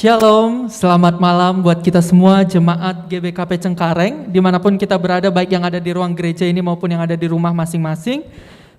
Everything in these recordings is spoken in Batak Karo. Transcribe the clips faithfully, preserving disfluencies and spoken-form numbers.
Shalom, selamat malam buat kita semua jemaat G B K P Cengkareng, dimanapun kita berada, baik yang ada di ruang gereja ini maupun yang ada di rumah masing-masing.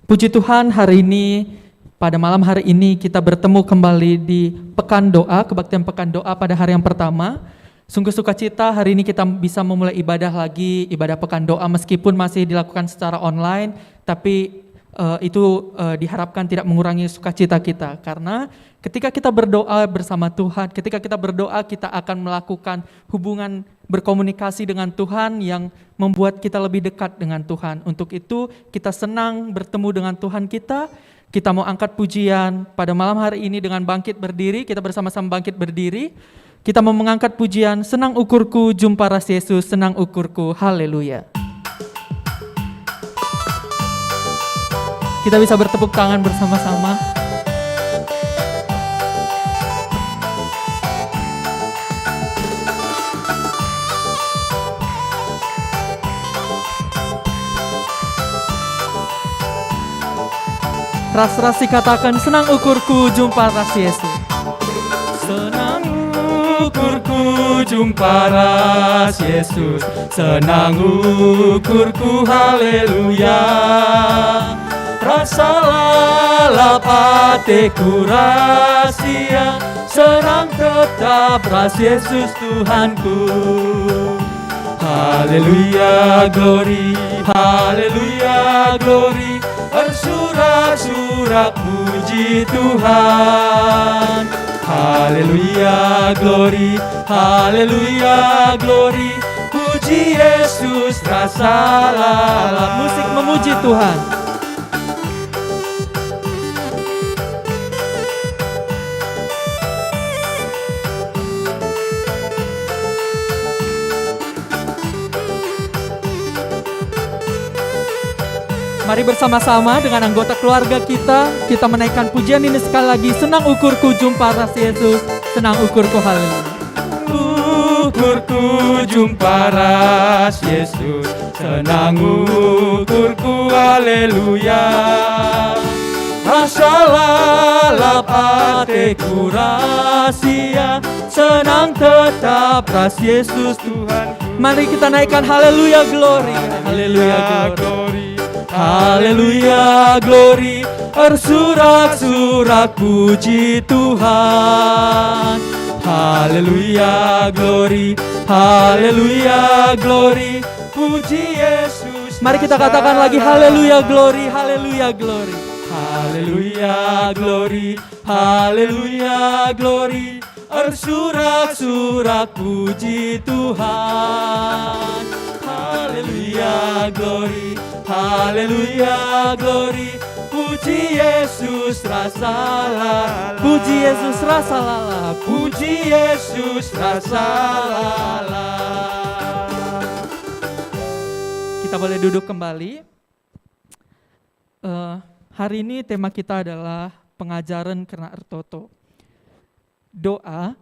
Puji Tuhan, hari ini, pada malam hari ini kita bertemu kembali di Pekan Doa, kebaktian Pekan Doa pada hari yang pertama. Sungguh sukacita hari ini kita bisa memulai ibadah lagi, ibadah Pekan Doa meskipun masih dilakukan secara online, tapi, eh, itu, eh, diharapkan tidak mengurangi sukacita kita. Karena ketika kita berdoa bersama Tuhan, ketika kita berdoa, kita akan melakukan hubungan berkomunikasi dengan Tuhan yang membuat kita lebih dekat dengan Tuhan. Untuk itu, kita senang bertemu dengan Tuhan kita. Kita mau angkat pujian pada malam hari ini dengan bangkit berdiri. Kita bersama-sama bangkit berdiri. Kita mau mengangkat pujian, "Senang ukurku jumpa ras Yesus, senang ukurku." Haleluya. Kita bisa bertepuk tangan bersama-sama. Ras-ras sikataken, "Senang ukurku jumpa ras Yesus." Senang ukurku jumpa ras Yesus, senang ukurku, haleluya. Rasa lalap ateku ras Ia, senang tetap ras Yesus Tuhanku. Haleluya, glory, haleluya, glory, ersurak-surak puji Tuhan. Haleluya, glory, haleluya, glory, puji Yesus rasa lalap. Musik memuji Tuhan. Mari bersama-sama dengan anggota keluarga kita, kita menaikkan pujian ini sekali lagi, "Senang ukurku jumpa ras Yesus, senang ukurku." Haleluya. Ukurku jumpa ras Yesus, senang ukurku, haleluya. Rasa lalap ateku ras Ia, senang tetap ras Yesus Tuhan. Mari kita naikkan haleluya, glory. Haleluya, glory. Haleluya, glory. Ersurak-surak puji Tuhan. Haleluya, glory. Haleluya, glory. Puji Yesus. Mari kita katakan lagi, haleluya, glory. Haleluya, glory. Haleluya, glory. Haleluya, glory. Ersurak-surak puji Tuhan. Haleluya, glory. Haleluya, glory, puji Yesus rasa lalap. Puji Yesus rasa lalap. Puji Yesus rasa lalap. Kita boleh duduk kembali. Eh, hari ini tema kita adalah pengajaren kerna ertoto. Doa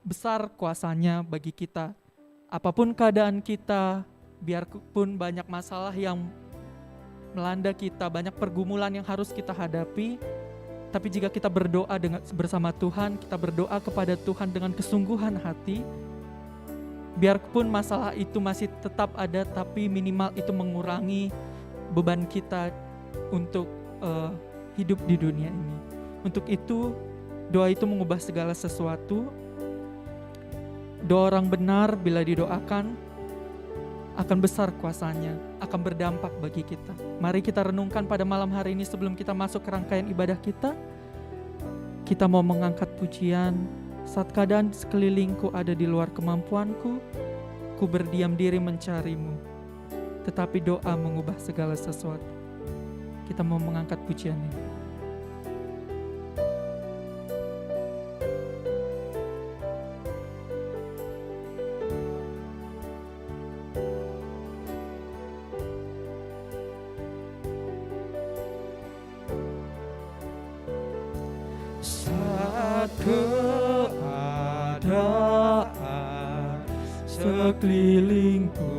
besar kuasanya bagi kita. Apapun keadaan kita, biarpun banyak masalah yang melanda kita, banyak pergumulan yang harus kita hadapi, tapi jika kita berdoa dengan, bersama Tuhan, kita berdoa kepada Tuhan dengan kesungguhan hati, biarpun masalah itu masih tetap ada, tapi minimal itu mengurangi beban kita untuk, eh, hidup di dunia ini. Untuk itu, doa itu mengubah segala sesuatu. Doa orang benar bila didoakan akan besar kuasanya, akan berdampak bagi kita. Mari kita renungkan pada malam hari ini sebelum kita masuk ke rangkaian ibadah kita. Kita mau mengangkat pujian, "Saat keadaan sekelilingku ada di luar kemampuanku, ku berdiam diri mencarimu." Tetapi doa mengubah segala sesuatu. Kita mau mengangkat pujian ini. Saat keadaan sekelilingku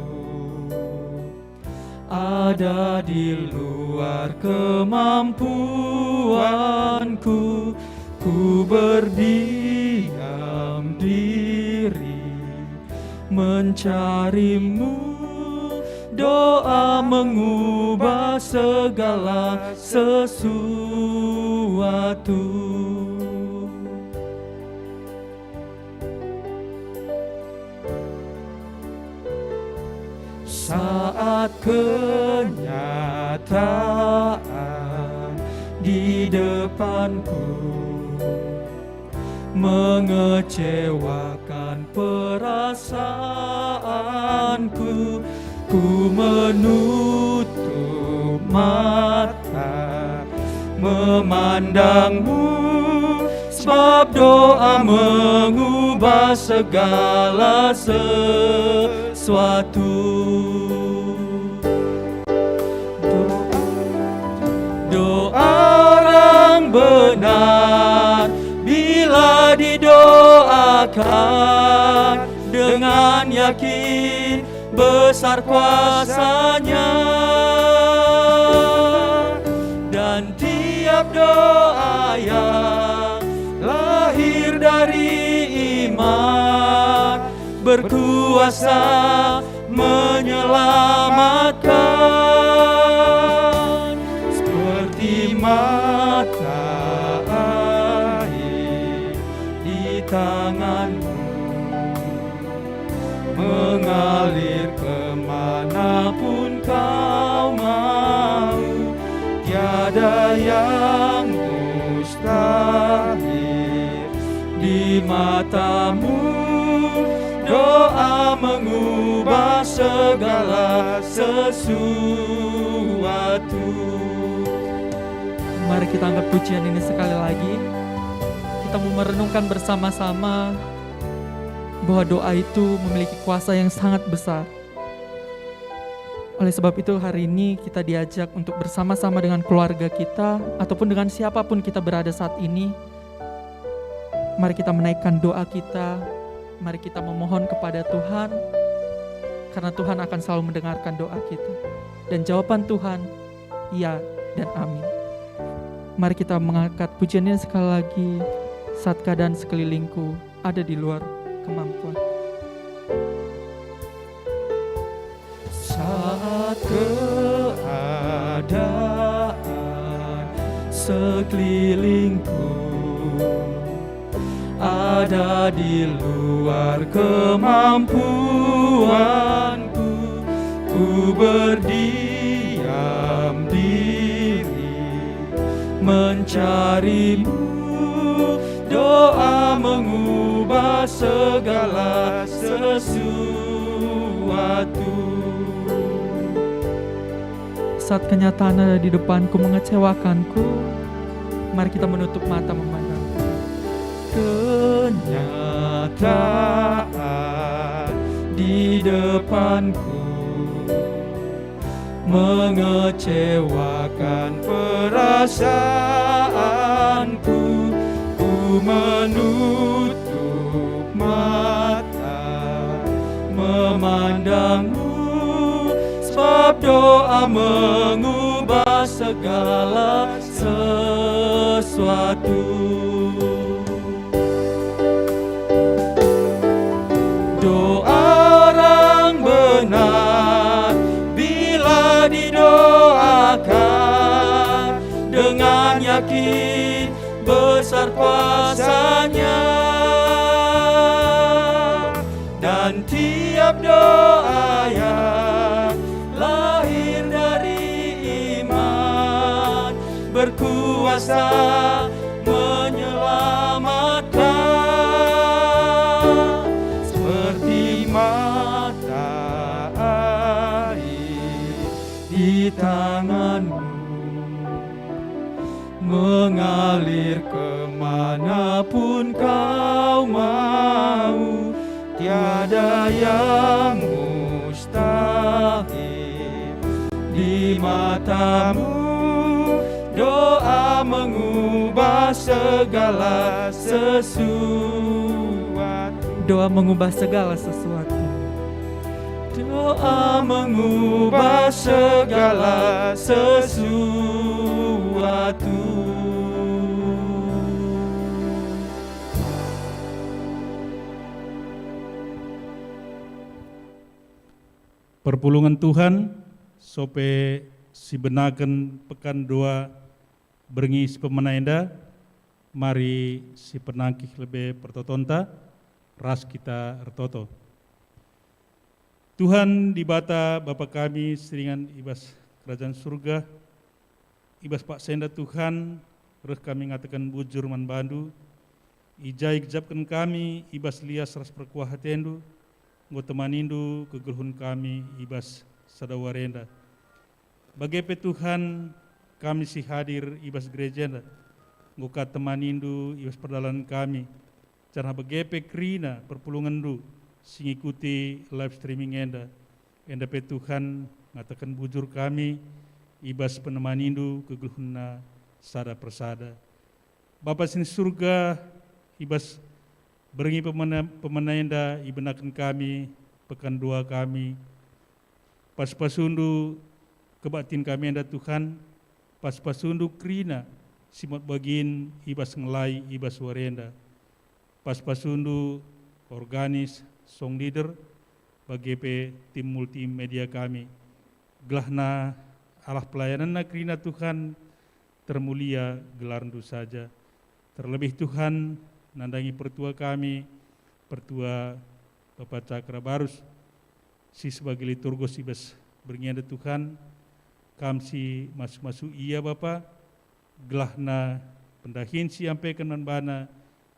ada di luar kemampuanku, ku berdiam diri mencarimu. Doa mengubah segala sesuatu. Saat kenyataan di depanku mengecewakan perasaanku, ku menutup mata memandangmu, sebab doa mengubah segala sesuatu. Doa, doa orang benar bila didoakan dengan yakin besar kuasanya. Dan tiap doa yang lahir dari iman berkuasa menyelamatkan, seperti mata air di tanganmu, mengalir ke mana pun kau mau. Tiada yang mustahil di matamu. Doa mengubah segala sesuatu. Mari kita angkat pujian ini sekali lagi. Kita mau merenungkan bersama-sama bahwa doa itu memiliki kuasa yang sangat besar. Oleh sebab itu, hari ini kita diajak untuk bersama-sama dengan keluarga kita, ataupun dengan siapapun kita berada saat ini, mari kita menaikkan doa kita, mari kita memohon kepada Tuhan, karena Tuhan akan selalu mendengarkan doa kita. Dan jawaban Tuhan, ya dan amin. Mari kita mengangkat pujiannya sekali lagi, "Saat keadaan sekelilingku ada di luar kemampuan." Saat keadaan sekelilingku ada di luar kemampuanku, ku berdiam diri mencarimu. Doa mengubah segala sesuatu. Saat kenyataannya di depanku mengecewakanku, mari kita menutup mata memandang. Kenyataan di depanku mengecewakan perasaanku, ku menutup mata memandangmu, sebab doa mengubah segala sesuatu. Doa orang benar bila didoakan dengan yakin besar kuasanya, dan tiap doa yang lahir dari iman berkuasa menyelamatkan, seperti mata air di tanganmu mengalir kemanapun kau mau, tiada yang mustahil di matamu. Doa mengubah segala sesuatu. Doa mengubah segala sesuatu. Doa mengubah segala sesuatu. Perpulungen Tuhan, sope sibenaken pekan doa berngi si pemena enda, mari sipenangkih lebe pertotonta, ras kita ertoto. Tuhan Dibata, Bapa kami si ringan i bas Kerajaan Surga, i bas paksa enda Tuhan, reh kami ngataken bujur man bandu, i ja igejapken kami i bas lias ras perkuah atendu, enggo temanindu kegeluhen kami i bas sada wari enda. Bage pe Tuhan, kami si hadir i bas gereja enda, enggo ka temanindu i bas perdalanen kami, janah bage pe kerina perpulungenndu si ngikuti live streaming enda. Enda pe Tuhan, ngataken bujur kami i bas penemanindu kegeluhenna sada persada. Bapa si ni Surga, i bas berngi pemena, pemena enda ibenaken kami, pekan doa kami, Pasu-pasundu kebaktin kami enda Tuhan, pasu-pasundu kerina si mat bagin i bas ngelai i bas wari enda. Pasu-pasundu organis, song leader, bage pe tim multimedia kami. Gelahna arah pelayanenna kerina Tuhan, termulia gelarNdu saja. Terlebih Tuhan, nandangi pertua kami, pertua Bapa Cakra Barus, si sebagai liturgus i bas berngi enda Tuhan, Kam si masu-masu ia Bapa, gelahna pendahin si iampeken man bana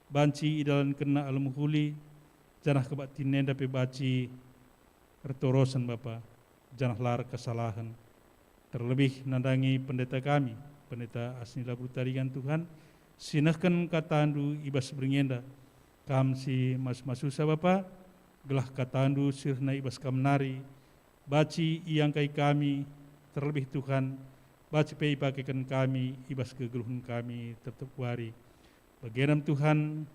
banci idalankenna alu mehuli, janah kebaktin enda pe banci ertorosen Bapa, janah la erkesalahen. Terlebih nandangi pendeta kami, Pendeta Asnila Brutaringan Tuhan, si nehken kataNdu i bas berngi enda. Kam si masu-masusa Bapa, gelah kataNdu si rehna i bas Kam nari, banci iangkai kami, terlebih Tuhan, banci pe ipakeken kami i bas kegeluhen kami tep-tep wari. Bagenda me Tuhan,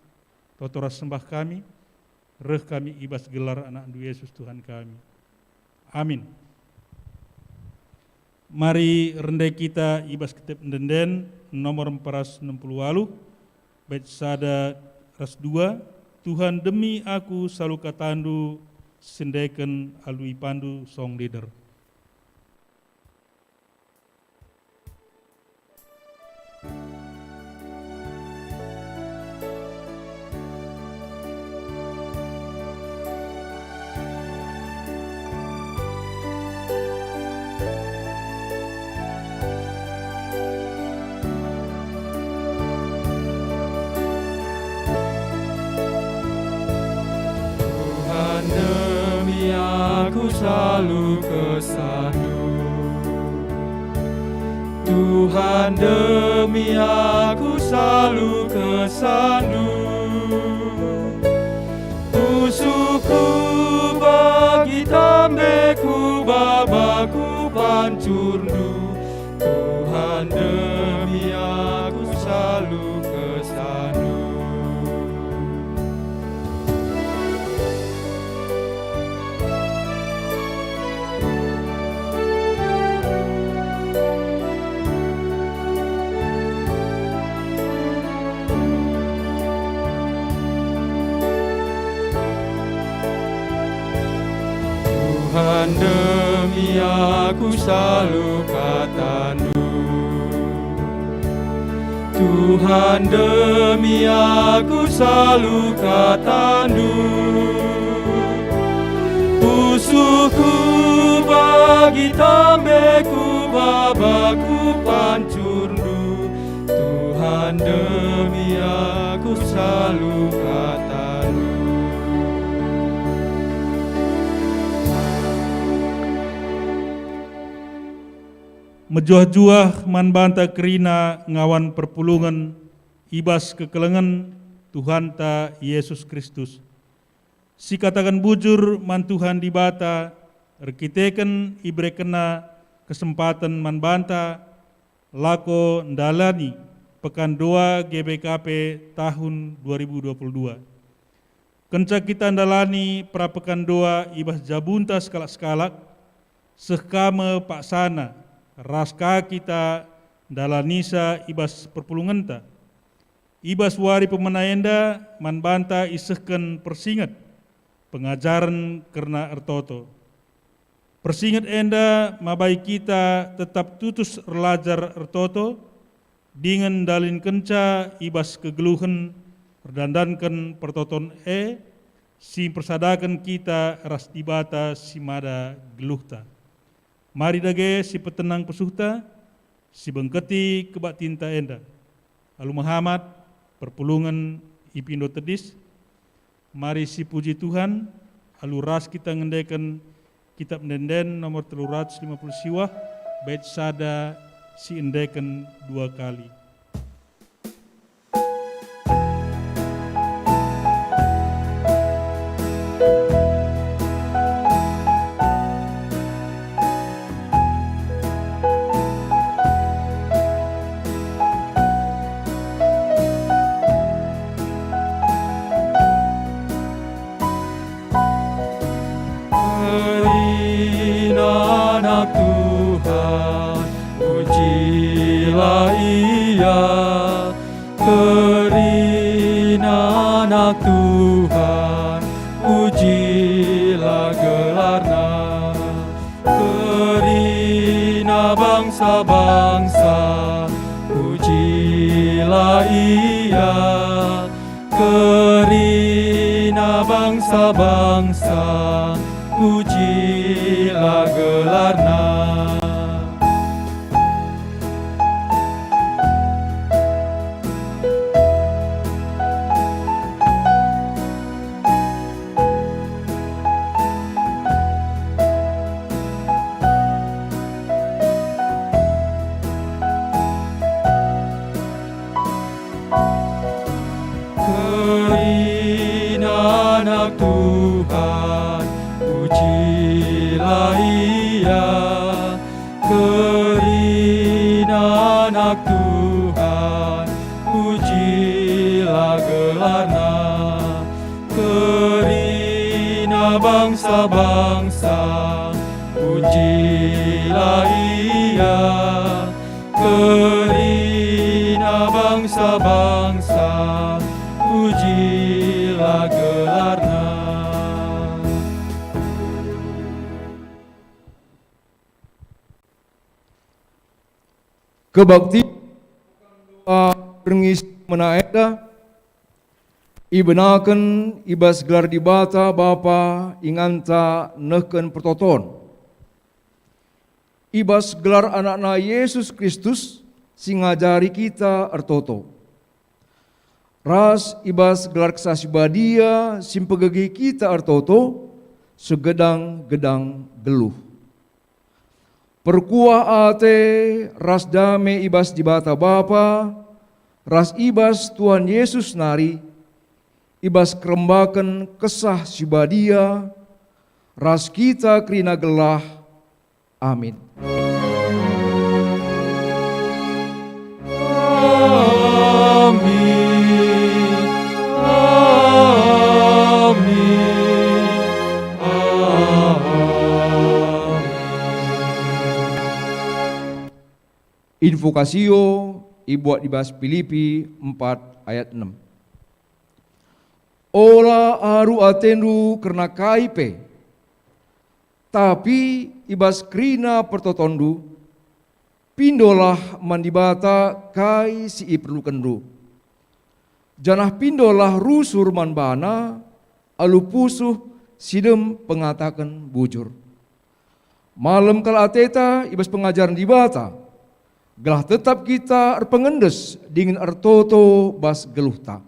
toto ras sembah kami, reh kami i bas gelar AnakNdu Yesus Tuhan kami. Amin. Mari rende kita i bas Kitab Ende-enden nomor empat ratus enam puluh waluh, bait sada ras dua, "Tuhan, demi aku salu kataNdu, sendeken alu ipandu song leader." Tuhan, demi aku salu kesandu. Tuhan, demi aku salu kesandu. Pusuhku bagi tambeku, babaku pancurndu. Tuhan, demi aku salu kesandu. Tuhan, demi aku salu katandu. Tuhan, demi aku salu katandu. Pusuhku bagi tambeku, babaku pancurndu. Tuhan, demi aku salu katandu. Mejuah-juah man banta kerina ngawan perpulungen i bas kekelengen Tuhanta Jesus Kristus. Sikataken bujur man Tuhan Dibata erkiteken iberekenNa kesempaten man banta lako ndalani Pekan Doa G B K P tahun dua ribu dua puluh dua. Kenca kita ndalani perapekan doa i bas jabunta sekalak-sekalak, seh ka me paksana ras ka kita ndalanisa i bas perpulungenta. I bas wari pemena enda man banta isehken persinget pengajaren kerna ertoto. Persinget enda mabai kita tetap tutus erlajar ertoto, dingen ndalinkenca i bas kegeluhen erdandanken pertoton e si mpersadaken kita ras Dibata si mada geluhta. Mari dage sipetenang pusuhta, sibengketi kebaktinta enda. Alu mehamat, perpulungen ipindo tedis. Mari sipuji Tuhan, alu ras kita ngendeken Kitap Ende-enden nomor telu ratus lima puluh siwah, bait sada si endeken dua kali. Kerina Anak Tuhan, pujilah Ia. Kerina Anak Tuhan, pujilah gelarNa. Kerina bangsa-bangsa, pujilah Ia. Kerina bangsa-bangsa, pujilah gelarNa. Kerina Anak Tuhan, pujilah Ia. Kerina Anak Tuhan, pujilah gelarNa. Kerina bangsa-bangsa, pujilah Ia. Kerina bangsa-bangsa, pujilah gelarNa. Kebakti berngi si mena enda ibenaken i bas gelar Dibata Bapa inganta nehken pertoton. I bas gelar AnakNa Jesus Kristus si ngajari kita ertoto. Ras i bas gelar Kesah Si Badia si mpegegi kita ertoto segedang-gedang geluh. Perkuah ate ras dame i bas Dibata Bapa ras i bas Tuhan Yesus nari, i bas kerembaken Kesah Si Badia, ras kita kerina gelah. Amin. Amin. Amin. Amin. Invokasio ibuat i bas Pilipi empat ayat enem. Ola aru atendu kerna kai pe, tapi i bas kerina pertotonndu, pindolah man Dibata kai si iperlukenndu, janah pindolah rusur man baNa alu pusuh si dem pengataken bujur. Malem kal ateta i bas pengajaren Dibata, gelah tetap kita erpengendes dingen ertoto bas geluhta.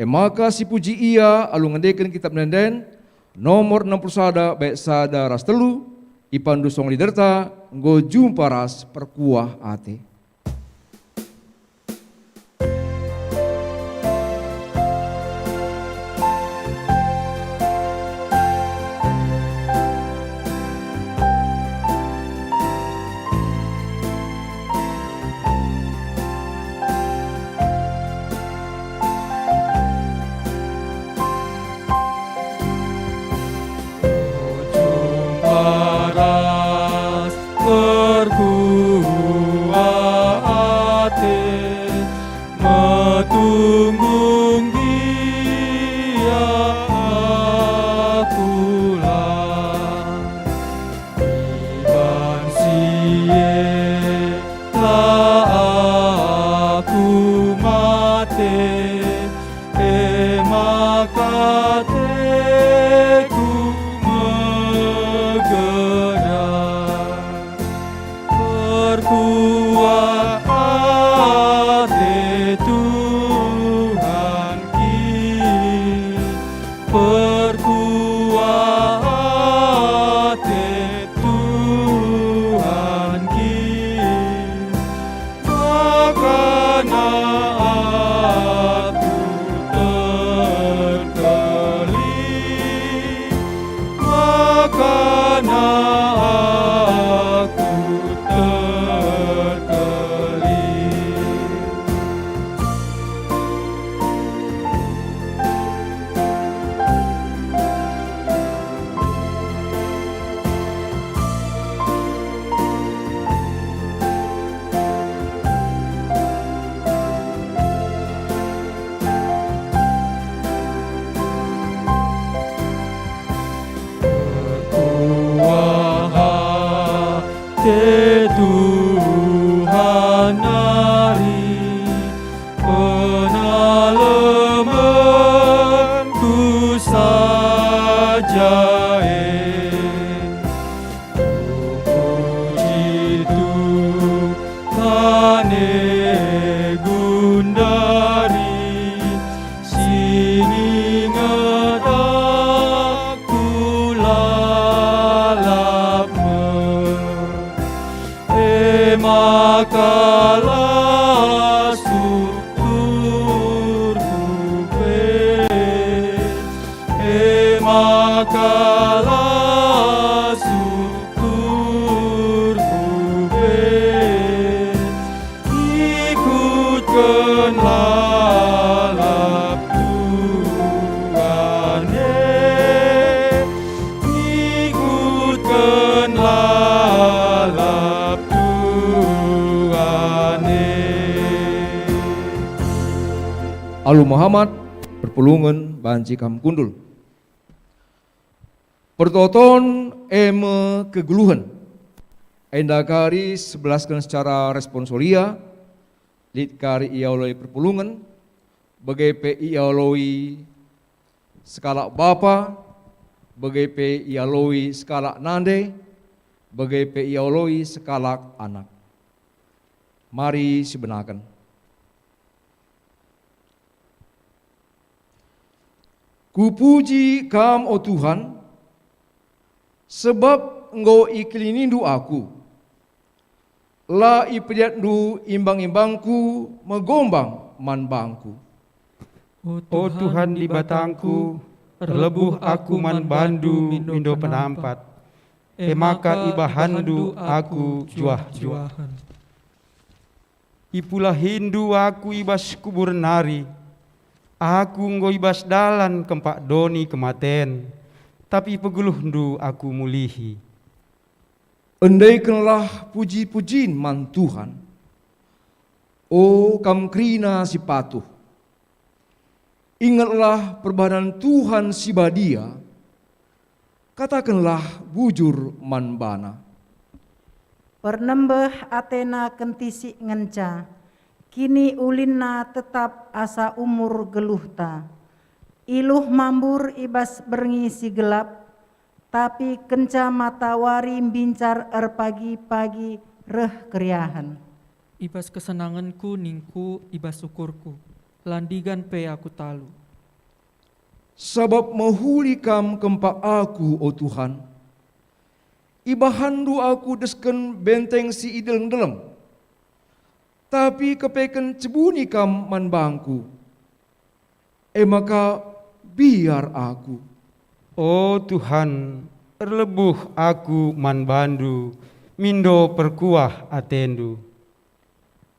E maka sipuji ia alu ngendeken Kitap Ende-enden, nomor enam puluh sada bait sada ras telu, ipandu song leaderta, enggo jumpa ras perkuah ate. Ujung paras perkuah ate, metunggung gia aku la. Iban si e la aku mate, e maka ateku megerah. Perkuah ate Tuhan kin, perkuah ate Tuhan kin, makana aku terkelin, makana aku terkelin. Perkuah ate Tuhan nari, penalemenku saja e. Kupuji Tuhan e gundari, si ninget aku lalap me. E maka la sukturku pe, e maka la sukturku pe, ikutken lalap Tuhan e, ikutken lalap Tuhan e. Alu mehamat, perpulungen banci kam kundul. Pertoton e me kegeluhen. Enda kari sebelasken secara responsoria, lit kari ialoi perpulungen, bage pe ialoi sekalak bapa, bage pe ialoi sekalak nande, bage pe ialoi sekalak anak. Mari sibenaken. Kupuji Kam, o Tuhan, sebab enggo ikelinindu aku. La iperiatndu imbang-imbangku megombang man bangku. O Tuhan Dibatangku, erlebuh aku man bandu mindo penampat, e maka ibahanndu aku juah-juahen. Ipulahindu aku i bas kubur nari. Aku enggo i bas dalan kempak doni kematen, tapi ipegeluhndu aku mulihi. Endaikenlah puji-pujin man Tuhan, o kam kerina si patuh. Ingetlah perbahanen Tuhan si badia, katakenlah bujur man baNa. Pernembeh ateNa kentisik ngenca, kiniulinNa tetap asa umur geluhta. Iluh mambur i bas berngi si gelap, tapi kenca matawari mbincar erpagi-pagi reh keriahen. I bas kesenangenku ningku i bas ukurku, la ndigan pe aku talu. Sabap mehuli Kam kempak aku, o Tuhan. IbahanNdu aku desken benteng si i deleng-deleng, tapi kepeken cebuni Kam man bangku. E maka biar aku. O Tuhan, erlebuh aku man bandu, mindo perkuah atendu.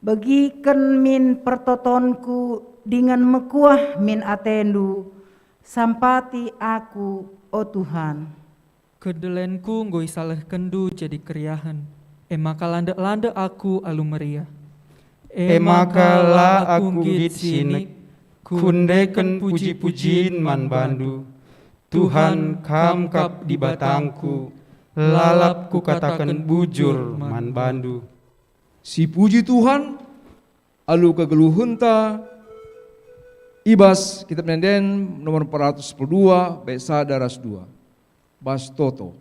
Begiken min pertotonku dingen mekuah min atendu, sampati aku, o Tuhan. Kedelenku enggo isalehkenNdu jadi keriahen, e maka landek-landek aku alu meriah. E maka la aku nggit sinik, kuendeken puji-pujin man bandu. Tuhan, Kam kap Dibatangku, lalap kukataken bujur man bandu. Sipuji Tuhan, alu kegeluhenta, i bas Kitab Ende-enden nomor empat ratus sepuluh dua, bait sada ras dua. Bas toto.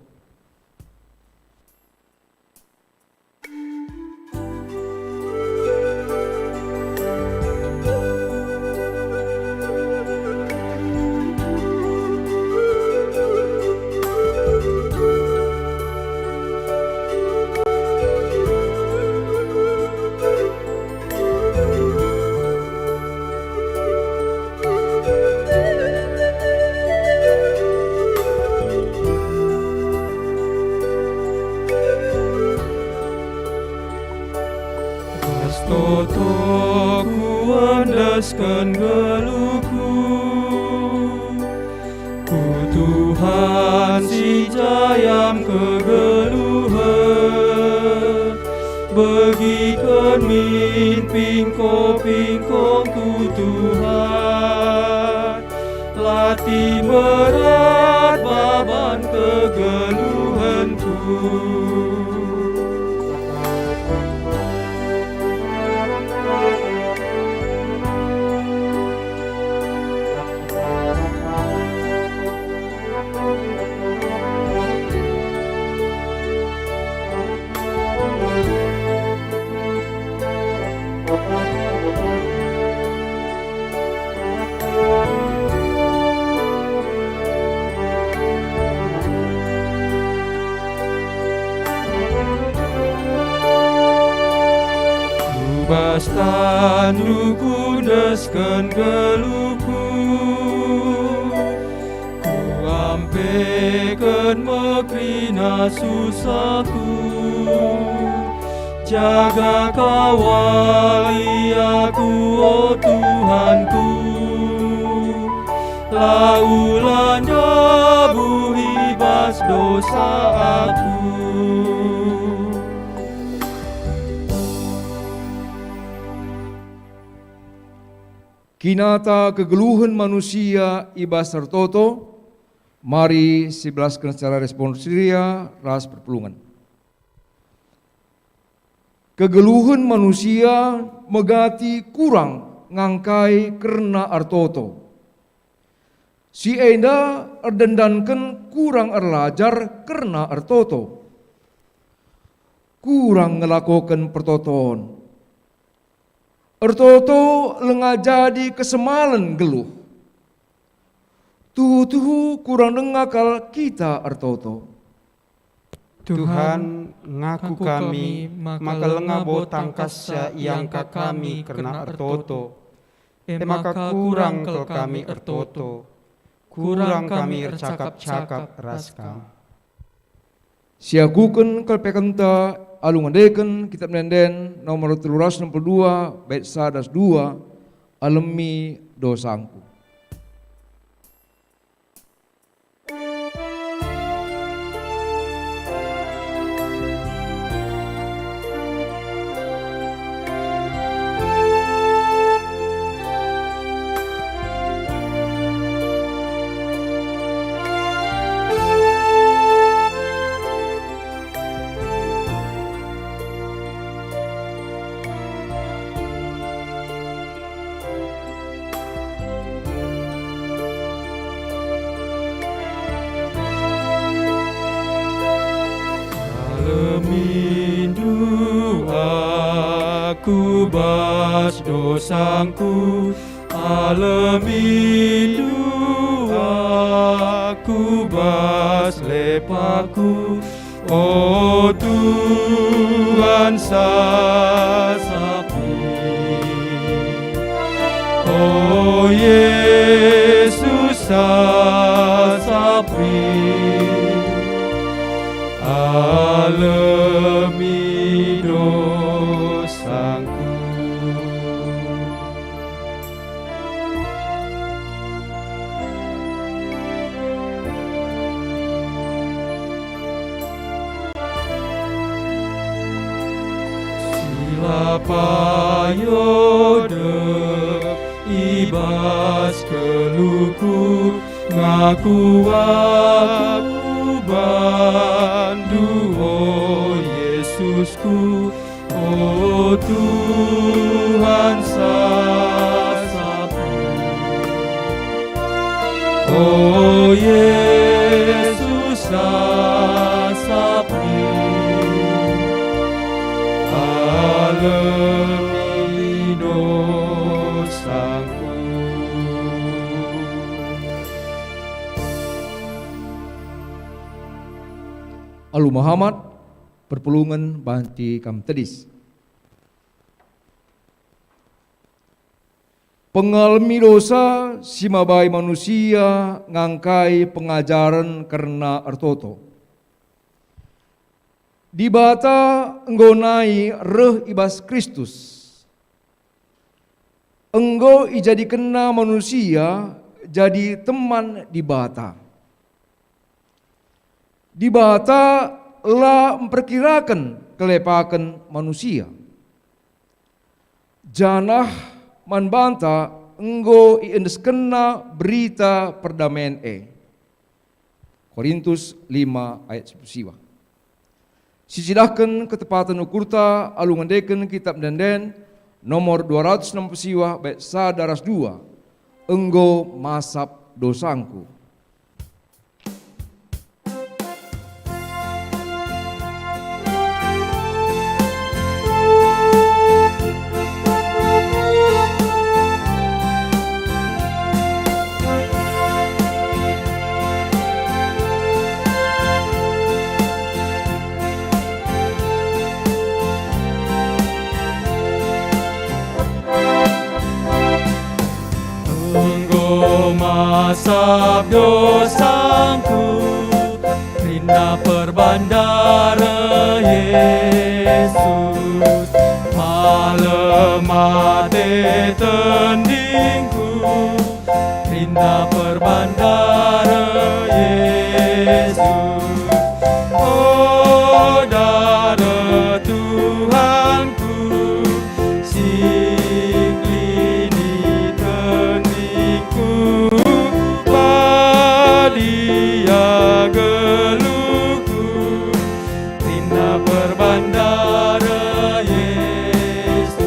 Bas toto kuendesken geluhku, ku Tuhan si jayam kegeluhen. Begiken min pingko-pingkongku, Tuhan. Lati berat baban kegeluhenku. Ku bas tanNdu kuendesken geluhku, kuampeken me kerina susahku. Jaga kawali aku, o Tuhanku, la ulan ndabuh i bas dosa aku. Kinata kegeluhen manusia i bas ertoto, mari sibelasken secara responsoria ras perpulungen. Kegeluhen manusia megati kurang ngangkai kerna ertoto. Si enda erdendanken kurang erlajar kerna ertoto. Kurang ngelakoken pertoton. Ertoto langa jadi kesemalen geluh. Tuhu-tuhu kurang denga kal kita ertoto. Tuhan, ngaku kami maka langa bo tangkasca iangka kami kerna ertoto. E maka kurang kal kami ertoto, kurang kami ercakap-cakap ras Kam. Siakuken kal pe kenta alu ngendeken Kitap Ende-enden nomor telu ratus enam puluh dua, bait sada ras dua, Alemi dosangku. Alemindu aku bas dosangku, alemindu aku bas lepaku, O Tuhan, sasapi. O Yesus, sasapi. Alemi dosangku. Si la payo dep i bas keluhku, ngaku aku bandu, o Yesusku, O Tuhan, sasapi. O Yesus, sasapi. Alemi dosangku. Alu mehamat, perpulungen banci kam tedis. Pengalemi dosa si mabai manusia ngangkai pengajaren kerna ertoto. Dibata enggo nai reh i bas Kristus. Enggo ijadikenNa manusia jadi teman Dibata. Dibata la mperkiraken kelepaken manusia, janah man banta enggo iendeskenNa berita perdamen e. Korintus lima ayat sepuluh siwa. Sicidahken ketepaten ukurta alu ngendeken Kitap Ende-enden nomor dua ratus enam puluh siwa bait sada ras dua, enggo masap dosangku. Enggo masap dosangku, rinda perbandara Yesus, malem mate tendingku, rinda perbandara Yesus. O dara Tuhanku, si klini tendingku, badia geluhku, rinda perbandara Yesus.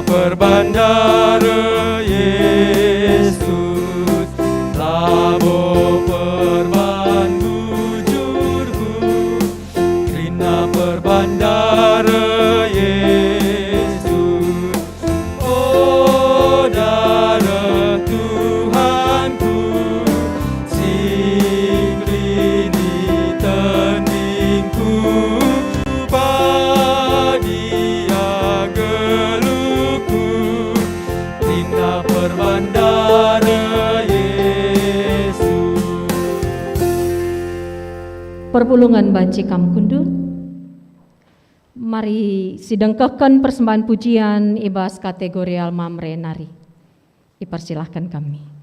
Perbandara Yesus, labo perban bujurku, kerina perbandara Yesus. O dareh Tuhanku, si ngkelini tendingku, badia geluhku, kerina perbandara Yesus. Perpulungen banci kam kundul. Mari sidengkehken persembahen pujian i bas kategori Almamre nari. Ipersilahken kami.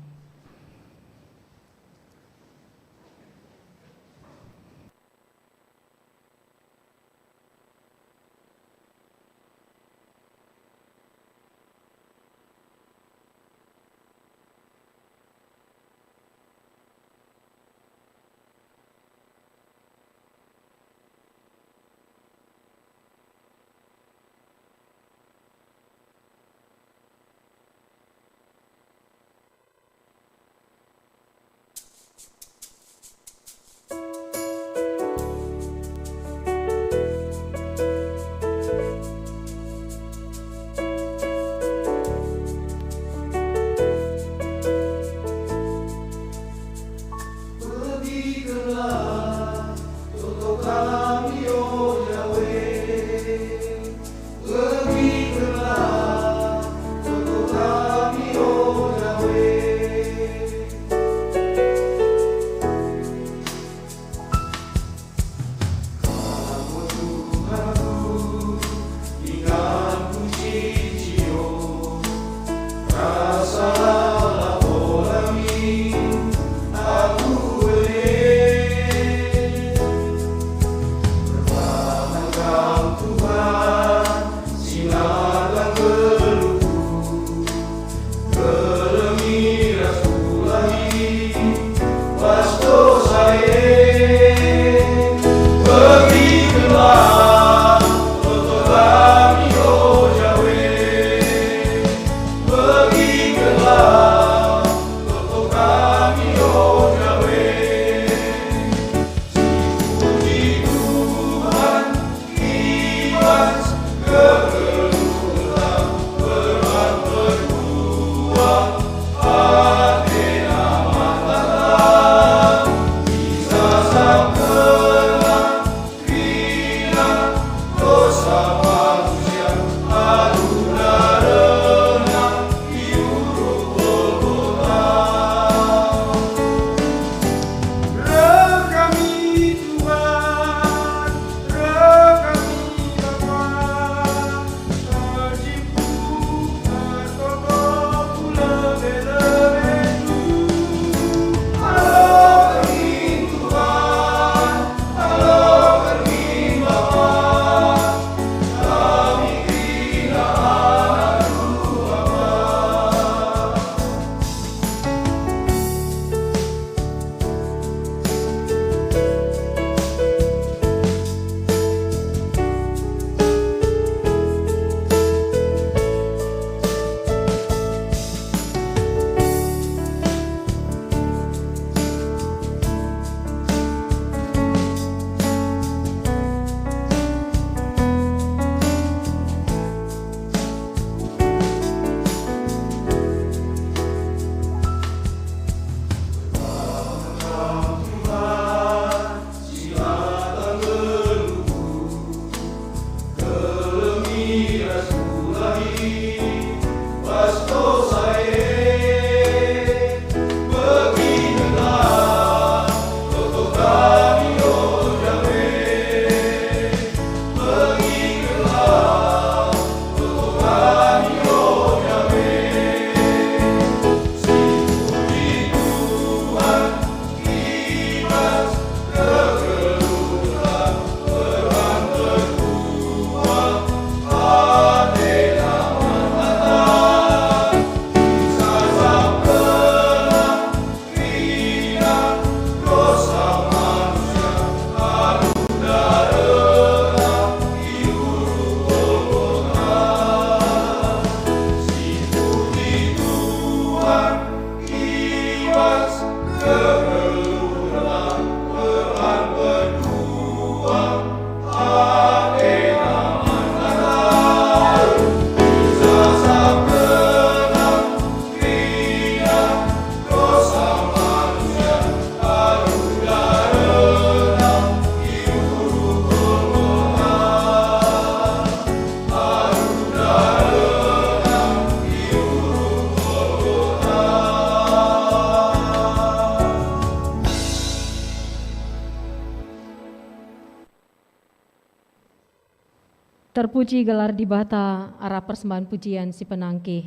Terpuji gelar Dibata arah persembahen pujian si penangkih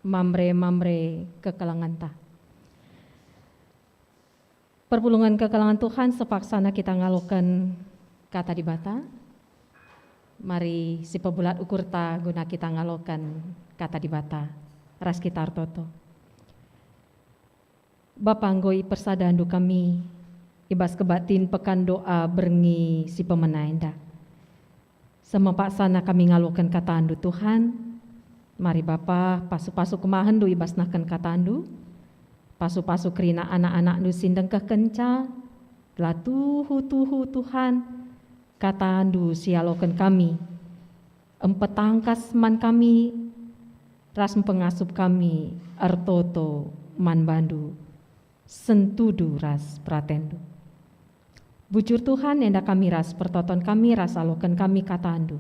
mamre-mamre kekelengenta. Perpulungen kekelengen Tuhan, sepaksana kita ngaloken Kata Dibata. Mari sipebulat ukurta guna kita ngaloken Kata Dibata ras kita ertoto. Bapa, enggo ipersadandu kami i bas kebaktin pekan doa berngi si pemena enda. Semepaksana kami ngaloken katandu, Tuhan. Mari Bapa, pasu-pasu kemahenndu i bas nehken katandu. Pasu-pasu kerina anak-anakndu si ndengkehkenca. Gelah tuhu-tuhu, Tuhan, katandu si ialoken kami mpetangkas man kami ras mpengasup kami ertoto man bandu sentudu ras peratendu. Bujur Tuhan, enda kami ras pertoton kami ras aloken kami katandu.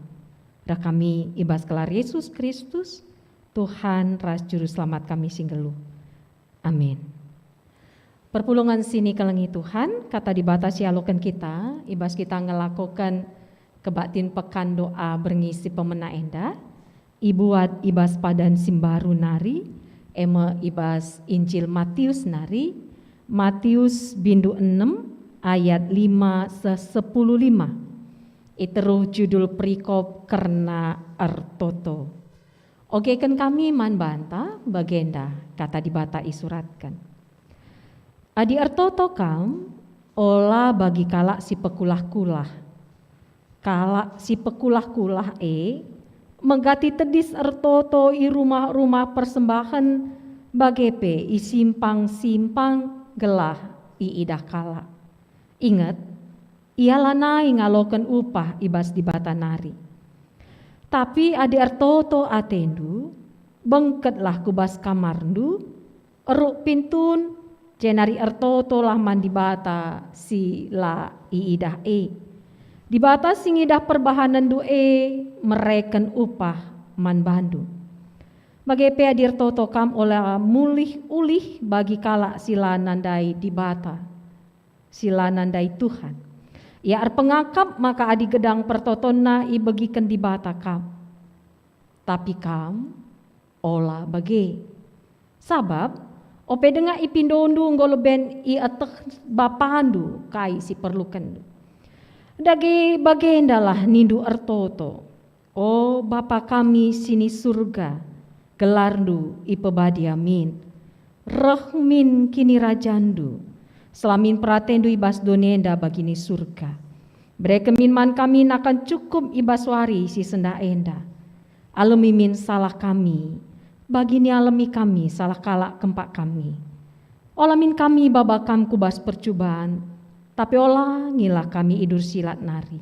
Reh kami i bas gelar Yesus Kristus, Tuhan ras Juru Selamat kami si nggeluh. Amin. Perpulungen si nikelengi Tuhan, Kata Dibata si ialoken kita, i bas kita ngelakoken kebaktin pekan doa berngi si pemena enda, ibuat i bas padan si mbaru nari, e me i bas Injil Matius nari, Matius bindu enem ayat lima seh sepuluh lima. I teruh judul perikop kerna ertoto. Ogeken kami man banta bagenda Kata Dibata isuratken. Adi ertoto kam, ola bagi kalak si pekulah-kulah. Kalak si pekulah-kulah e megati tedis ertoto i rumah-rumah persembahen, bage pe i simpang-simpang gelah iidah kalak. Inget, ia lanai ngaloken upah i bas Dibata nari. Tapi adi ertoto atendu, bengketlah ku bas kamarndu, eruk pintun, jenari ertotolah man Dibata si la iidah e. Dibata si ngidah perbahanenndu e mereken upah man bandu. Bage pe adi ertoto kam, ola mulih ulih bagi kalak si la nandai Dibata, si la nandai Tuhan. Ia erpengakap maka adi gedang pertotonna ibegiken Dibata kam. Tapi kam ola bage. Sabap ope denga ipindondu enggo leben ieteh bapandu kai si perlukenndu. Dage bagendalah nindu ertoto, "O Bapa kami si ni Surga, gelarNdu ipebadia min. Reh min kinirajanNdu. Selamin peratenNdu i bas doni enda bagi ni Surga. Bereken min man kami nakan cukup i bas wari si sendah enda. Alemi min salah kami, bagi nialemi kami salah kalak kempak kami. Ola min kami baba kam ku bas percuban, tapi olangilah kami i bas si lat nari.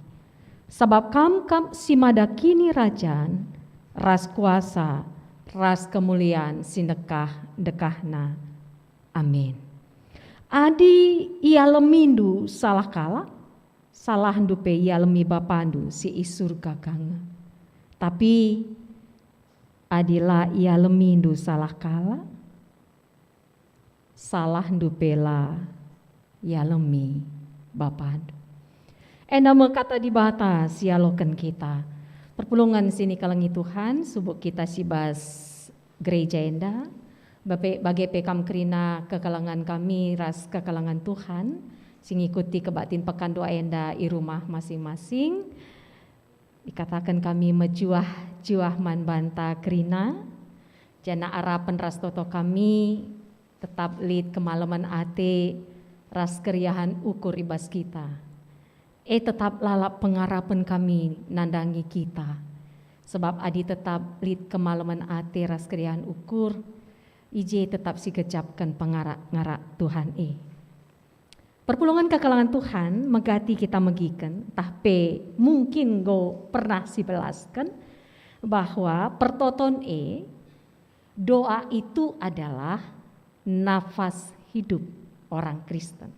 Sabap kam kap si mada kinirajan, ras kuasa, ras kemulian si ndekah-ndekahna. Amin." Adi ialemindu salah kalak, salahndu pe ialemi Bapandu si i Surga ka nge. Tapi adi la ialemindu salah kalak, salahndu pe la ialemi Bapandu. Enda me Kata Dibata si ialoken kita. Perpulungen si nikelengi Tuhan, subuk kita si bas gereja enda, bape-, bage pe kam kerina kekelengen kami ras kekelengen Tuhan, si ngikuti kebaktin pekan doa enda i rumah masing-masing. Ikataken kami mejuah-juah man banta kerina, janah arapen ras toto kami tetap lit kemalemen ate ras keriahen ukur i bas kita. E, tetap lalap pengarapen kami nandangi kita, sebab adi tetap lit kemalemen ate ras keriahen ukur, i je tetap sigejapken pengarak-ngarak Tuhan e. Perpulungen kekelengen Tuhan, megati kita megiken, ntah pe mungkin enggo pernah sibelasken, bahwa pertoton e, doa itu adalah nafas hidup orang Kristen.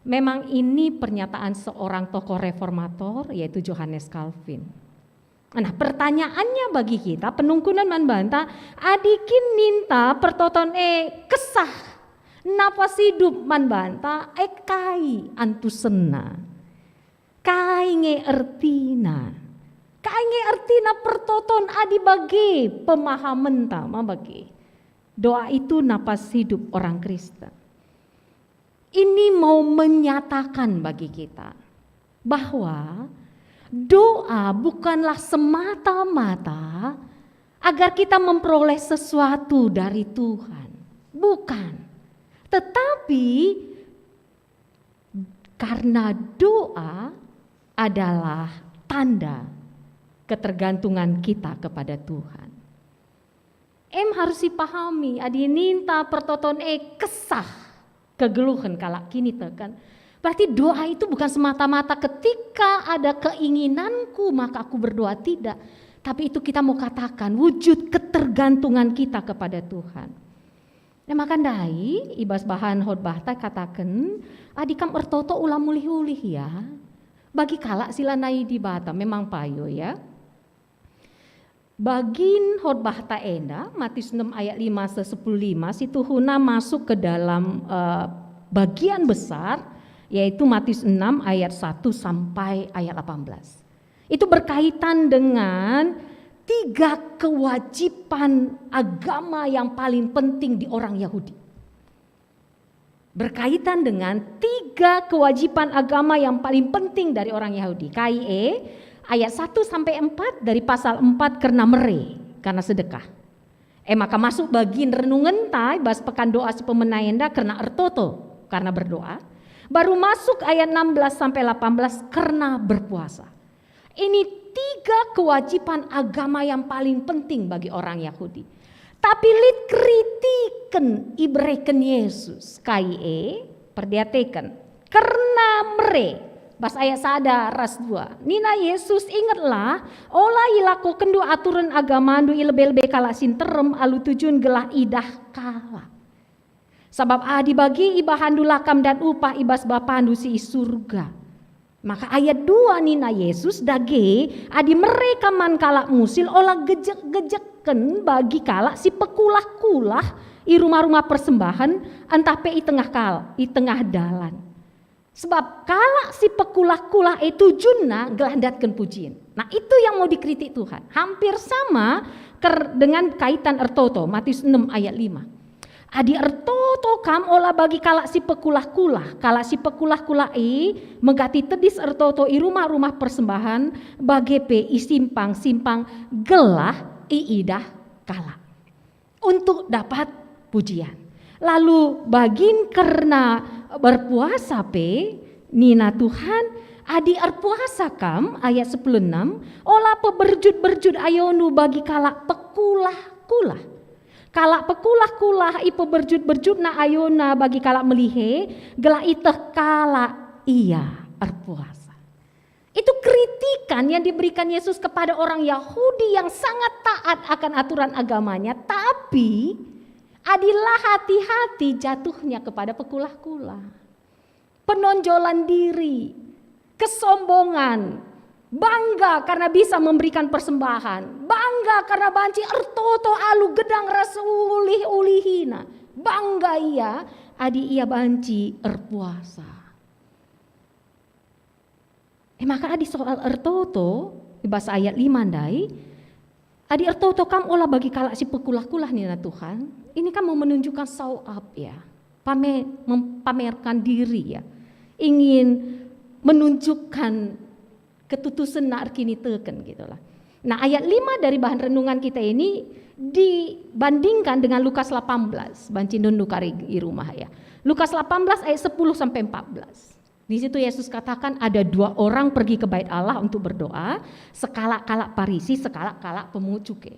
Memang ini pernyataan seorang tokoh reformator, yaitu Johannes Calvin. Nah, pertanyaannya bagi kita, penungkunan man banta, adi kin ninta pertoton e kesah, nafas hidup man banta, e kai antusenna? Kai nge ertina? Kai nge ertina pertoton adi bage pemahamenta ma bage? Doa itu napas hidup orang Kristen. Ini mau menyatakan bagi kita bahwa doa bukanlah semata-mata agar kita memperoleh sesuatu dari Tuhan. Bukan. Tetapi karena doa adalah tanda ketergantungan kita kepada Tuhan. Em harus ipahami, adi ninta pertoton e kesah kegeluhen kalak kiniteken, berarti doa itu bukan semata-mata ketika ada keinginanku maka aku berdoa, tidak. Tapi itu kita mau katakan wujud ketergantungan kita kepada Tuhan. Nah, maka ndai, i bas bahan khotbahta kataken, adi kam ertoto ula mulih-ulih ya. Bagi kalak si lanai Dibata, memang payo ya. Bagin khotbahta enda, Matius enam ayat lima seh sepuluh lima, situhuna masuk ke dalam, eh, bagian besar, yaitu Matius enam ayat satu sampai ayat delapan belas. Itu berkaitan dengan tiga kewajiban agama yang paling penting di orang Yahudi. Berkaitan dengan tiga kewajiban agama yang paling penting dari orang Yahudi. Kai e, ayat satu sampai empat dari pasal empat kerna mere, karena sedekah. E maka masuk bagin renungenta i bas pekan doa si pemena enda kerna ertoto, karna berdoa. Baru masuk ayat enam belas sampai delapan belas kerna berpuasa. Ini tiga kewajiban agama yang paling penting bagi orang Yahudi. Tapi lit kritiken ibereken Yesus, kai e, perdiateken. Kerna mere, bas ayat sada ras dua. Nina Yesus, "Ingetlah, ola ilakokenndu aturen agamandu i lebe-lebe kalak si nterem alu tujun gelah idah kalak. Sabap adi bagi ibahanndu la kam dat upah i bas Bapandu si i surga." Maka ayat dua nina Yesus, "Dage, adi mere kam man kalak musil, ola gejek-gejekken bagi kalak si pekulah-kulah i rumah-rumah persembahen, ntah pe i tengah kal-, i tengah dalan. Sebab kalak si pekulah-kulah e tujunna gelah ndatken pujin." Nah, itu yang mau dikritik Tuhan. Hampir sama ker-, dengan kaitan ertoto, Matius enam ayat lima. "Adi ertoto kam, ola bagi kalak si pekulah-kulah. Kalak si pekulah-kulah e megati tedis ertoto i rumah-rumah persembahen, bage pe i simpang-simpang gelah iidah kalak." Untuk dapat pujian. Lalu bagin kerna berpuasa pe, nina Tuhan, "Adi erpuasa kam," ayat sepuluh enam, "ola peberjut-berjut ayondu bagi kalak pekulah-kulah. Kalak pekulah-kulah ipeberjut-berjutna ayona bagi kalak melihe, gelah iteh kalak ia erpuasa." Itu kritikan yang diberikan Yesus kepada orang Yahudi yang sangat taat akan aturan agamanya, tapi adi la hati-hati jatuhnya kepada pekulah-kulah. Penonjolan diri, kesombongan, bangga karena bisa memberikan persembahan, bangga karena banci ertoto alu gedang ras ulih-ulihina, bangga ia adi ia banci erpuasa. E maka adi soal ertoto, i bas ayat lima ndai, "Adi ertoto kam ola bagi kalak si pekulah-kulah," nina Tuhan, ini kan mau menunjukkan show up ya, pame-, mempamerkan diri ya, ingin menunjukkan ketutusenna erkiniteken gitulah. Nah, ayat lima dari bahan renungan kita ini dibandingkan dengan Lukas delapan belas, banci nundu kari i rumah ya. Lukas delapan belas ayat sepuluh sampai empat belas. Di situ Yesus katakan ada dua orang pergi ke Bait Allah untuk berdoa, sekalak kalak Parisi, sekalak kalak pemungut cukai.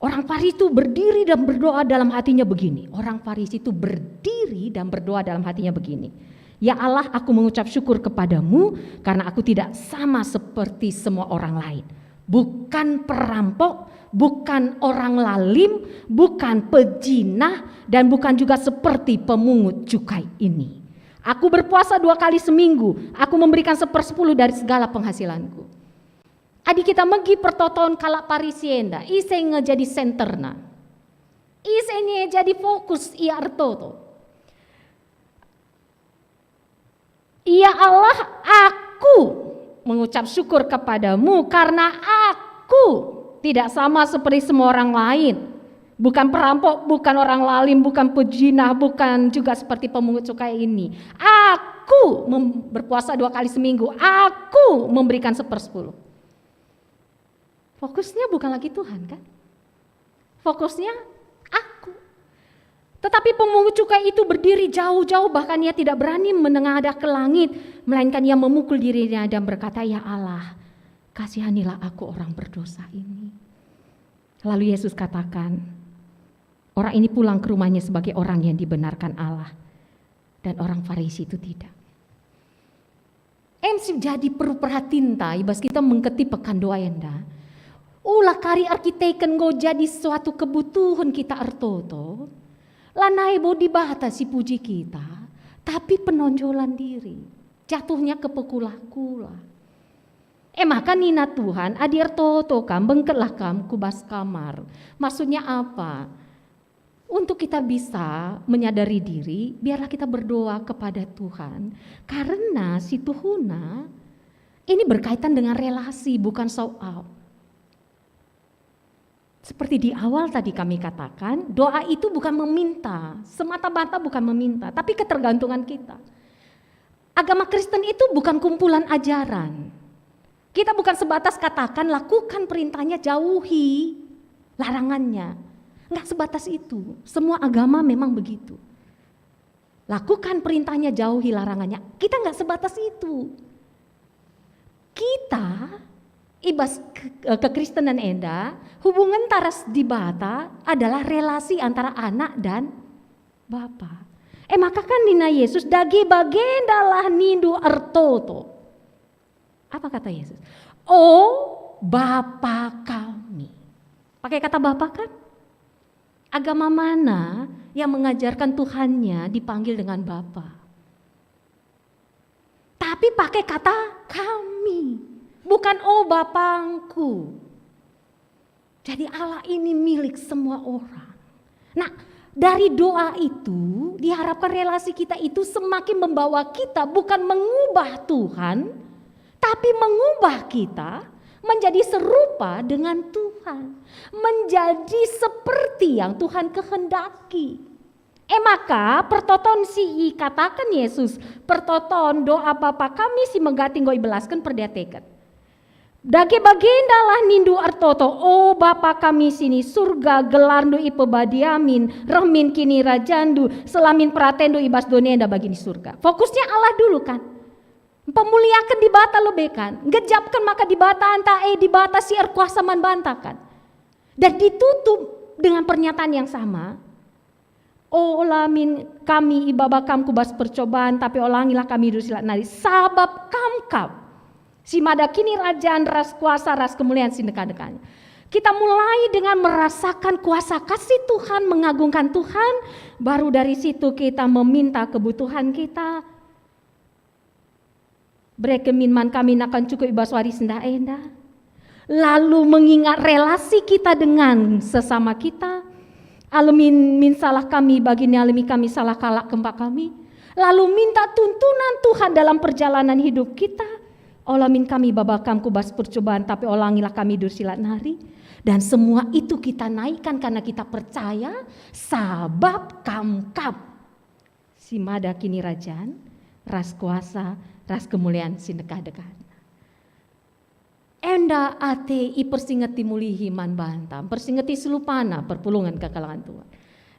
Orang Parisi itu berdiri dan berdoa dalam hatinya begini. Orang Parisi itu berdiri dan berdoa dalam hatinya begini, "Ya Allah, aku mengucap syukur kepada-Mu karena aku tidak sama seperti semua orang lain. Bukan perampok, bukan orang lalim, bukan pejinah, dan bukan juga seperti pemungut cukai ini. Aku berpuasa dua kali seminggu, aku memberikan sepersepuluh dari segala penghasilanku." Adi kita megi pertoton kalak Parisi enda, ise nge jadi senterna? Ise nge jadi fokus ia ertoto? "Ya Allah, aku mengucap syukur kepadamu karena aku tidak sama seperti semua orang lain. Bukan perampok, bukan orang lalim, bukan pejinah, bukan juga seperti pemungut cukai ini. Aku mem- berpuasa dua kali seminggu. Aku memberikan sepersepuluh. Fokusnya bukan lagi Tuhan, kan? Fokusnya aku. Tetapi pemungut cukai itu berdiri jauh-jauh, bahkan ia tidak berani menengadah ke langit, melainkan ia memukul dirinya dan berkata, "Ya Allah, kasihanilah aku orang berdosa ini." Lalu Yesus katakan, "Orang ini pulang ke rumahnya sebagai orang yang dibenarkan Allah, dan orang Farisi itu tidak." Em si jadi perlu perhatinta i bas kita mengketi pekan doa enda. Ula kari erkiteken enggo jadi suatu kebutuhen kita ertoto, lanai bo Dibata si puji kita, tapi penonjolan diri, jatuhnya ke pekulah-kulah. E maka nina Tuhan, "Adi ertoto kam, bengketlah kam ku bas kamar." Maksudnya apa? Untuk kita bisa menyadari diri, biarlah kita berdoa kepada Tuhan. Karena situhuna ini berkaitan dengan relasi, bukan show up. Seperti di awal tadi kami katakan, doa itu bukan meminta, semata-mata bukan meminta, tapi ketergantungan kita. Agama Kristen itu bukan kumpulan ajaran. Kita bukan sebatas katakan, "Lakukan perintahnya, jauhi larangannya." Enggak sebatas itu. Semua agama memang begitu. "Lakukan perintahnya, jauhi larangannya." Kita enggak sebatas itu. Kita i bas ke- eh, kekristenan enda, hubungen ras Dibata adalah relasi antara anak dan bapa. E maka kan nina Yesus, "Dage bagendalah nindu ertoto." Apa kata Yesus? "O Bapa kami." Pakai kata Bapa, kan? Agama mana yang mengajarkan Tuhannya dipanggil dengan Bapa? Tapi pakai kata kami, bukan "O Bapangku." Jadi Allah ini milik semua orang. Nah, dari doa itu diharapkan relasi kita itu semakin membawa kita bukan mengubah Tuhan, tapi mengubah kita menjadi serupa dengan Tuhan, menjadi seperti yang Tuhan kehendaki. E maka, pertoton si ikataken Yesus, pertoton doa Bapa kami si megati enggo ibelasken perdiateken. Dage bagendalah nindu ertoto, "O Bapa kami si ni Surga, gelarNdu ipebadiamin, reh min kinirajanNdu, seh la min peratenNdu i bas doni enda bagi ni Surga." Fokusnya Allah dulu, kan? Pemuliaken Dibata lebe, kan? Ngejapken maka Dibata anta e Dibata si erkuasa man banta, kan? Dan ditutup dengan pernyataan yang sama, "Ola min kami ibaba Kam ku bas percobaan, tapi olangilah kami i bas si lalap nari, sabap Kam kap si mada kinirajan ras kuasa ras kemulian si ndeka-ndekahna." Kita mulai dengan merasakan kuasa kasih Tuhan, mengagungkan Tuhan, baru dari situ kita meminta kebutuhan kita. "Bereken min man kami nakan cukup i bas wari sendah enda." Lalu mengingat relasi kita dengan sesama kita. "Alemi min salah kami, bagi ni alemi kami salah kalak kempak kami." Lalu minta tuntunan Tuhan dalam perjalanan hidup kita. "Ola min kami ibaba Kam ku bas percobaan, tapi olangilah kami i bas si lalap nari." Dan semua itu kita naikkan karena kita percaya, sabap Kam kap si mada kinirajan, ras kuasa, ras kemulian si ndeka-ndekahna. Enda ate ipersingeti mulihi man banta, mpersingeti selupana perpulungen kekelengen Tuhan.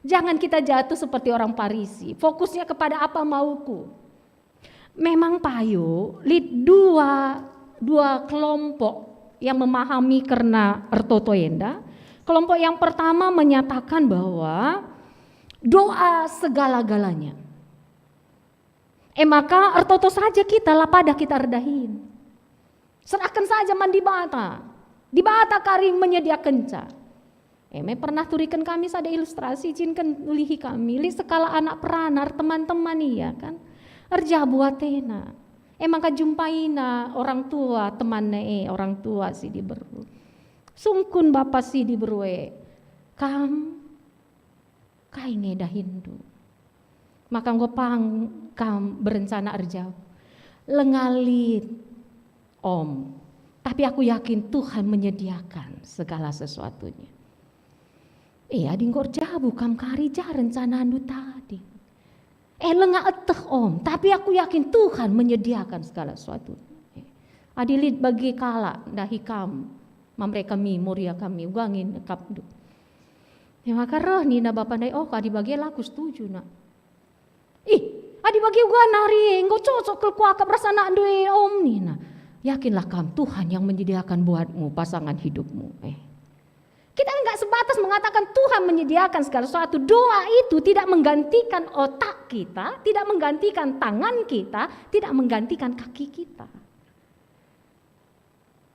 Jangan kita jatuh seperti orang Parisi, fokusnya kepada apa mauku. Memang payo, lit dua, dua kelompok yang memahami kerna ertoto enda. Kelompok yang pertama menyatakan bahwa doa segala-galanya. E maka ertoto saja kita, la pada kita erdahin. Serahken saja man Dibata. Dibata kari menyediakenca. E me pernah turiken kami sada ilustrasi, izinken ulihi kami. Lit sekalak anak peranak, teman-teman ia kan. Erjabu atena. E maka jumpaina orang tua temanna e, orang tua si diberu. Sungkun bapa si diberu e, "Kam, kai nge dahinndu? Maka enggo pang kam berencana erjabu?" "Langa lit. Om, tapi aku yakin Tuhan menyediakan segala sesuatunya. Iya, adi enggo erjabu kam kari, ja rencanandu tadi. Eh, langa eteh, Om, tapi aku yakin Tuhan menyediakan segala sesuatu. Adi lit bage kalak ndahi kam, mamre kami, moria kami, uga nge akapndu. E maka reh nina bapa ndai, "Oh, adi bage la kusetuju, Nak." "Ih, adi bage uga nari enggo cocok kal kuakap ras anakndu e, Om," nina. "Yakinlah kam, Tuhan yang menyediakan buatmu pasangan hidupmu." Eh. Kita enggak sebatas mengatakan Tuhan menyediakan segala sesuatu. Doa itu tidak menggantikan otak kita, tidak menggantikan tangan kita, tidak menggantikan kaki kita.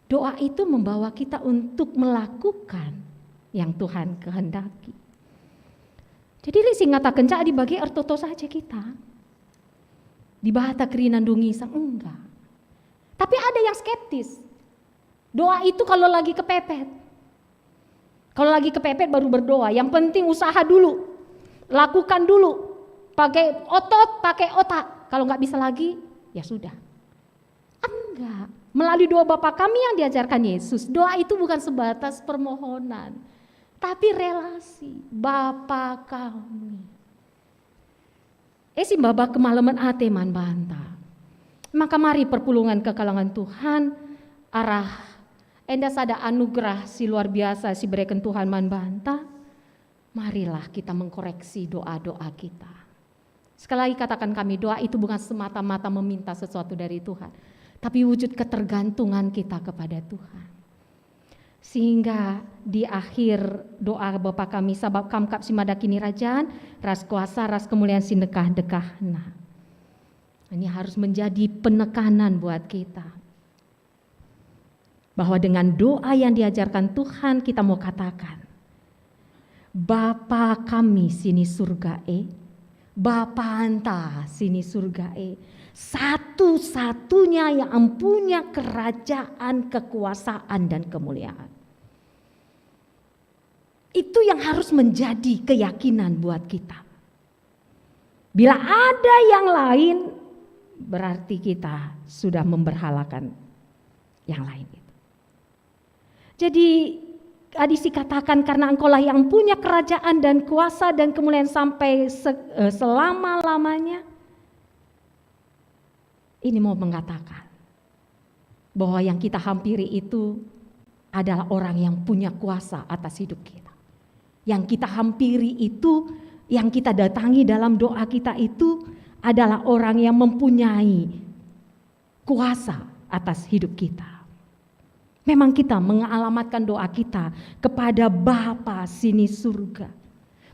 Doa itu membawa kita untuk melakukan yang Tuhan kehendaki. Jadi, lit si ngataken, "Jadi bage ertoto saja kita. Dibata kerina ndungi sang," enggak. Tapi ada yang skeptis. Doa itu kalau lagi kepepet. Kalau lagi kepepet baru berdoa. Yang penting usaha dulu. Lakukan dulu. Pakai otot, pakai otak. Kalau nggak bisa lagi, ya sudah. Enggak. Melalui doa Bapa Kami yang diajarkan Yesus, doa itu bukan sebatas permohonan, tapi relasi. "Bapa Kami." E si maba kemalemen ate man banta. Maka mari perpulungen kekelengen Tuhan, arah enda sada anugerah si luar biasa si bereken Tuhan man banta. Marilah kita mengkoreksi doa-doa kita. Sekali lagi katakan kami, doa itu bukan semata-mata meminta sesuatu dari Tuhan, tapi wujud ketergantungan kita kepada Tuhan. Sehingga di akhir doa Bapa Kami, "Sabap Kam kap si mada kinirajan, ras kuasa, ras kemulian si ndekah-ndekahna." Ini harus menjadi penekanan buat kita. Bahwa dengan doa yang diajarkan Tuhan, kita mau katakan, "Bapa Kami sini surga e, Bapanta sini surga e, satu-satunya yang empunya kerajaan, kekuasaan, dan kemuliaan." Itu yang harus menjadi keyakinan buat kita. Bila ada yang lain, berarti kita sudah memberhalakan yang lain itu. Jadi, adi si katakan, "Karena Engkaulah yang punya kerajaan dan kuasa dan kemuliaan sampai se-, eh, selama-lamanya," ini mau mengatakan bahwa yang kita hampiri itu adalah orang yang punya kuasa atas hidup kita. Yang kita hampiri itu, yang kita datangi dalam doa kita itu adalah orang yang mempunyai kuasa atas hidup kita. Memang kita mengalamatkan doa kita kepada Bapa sini surga.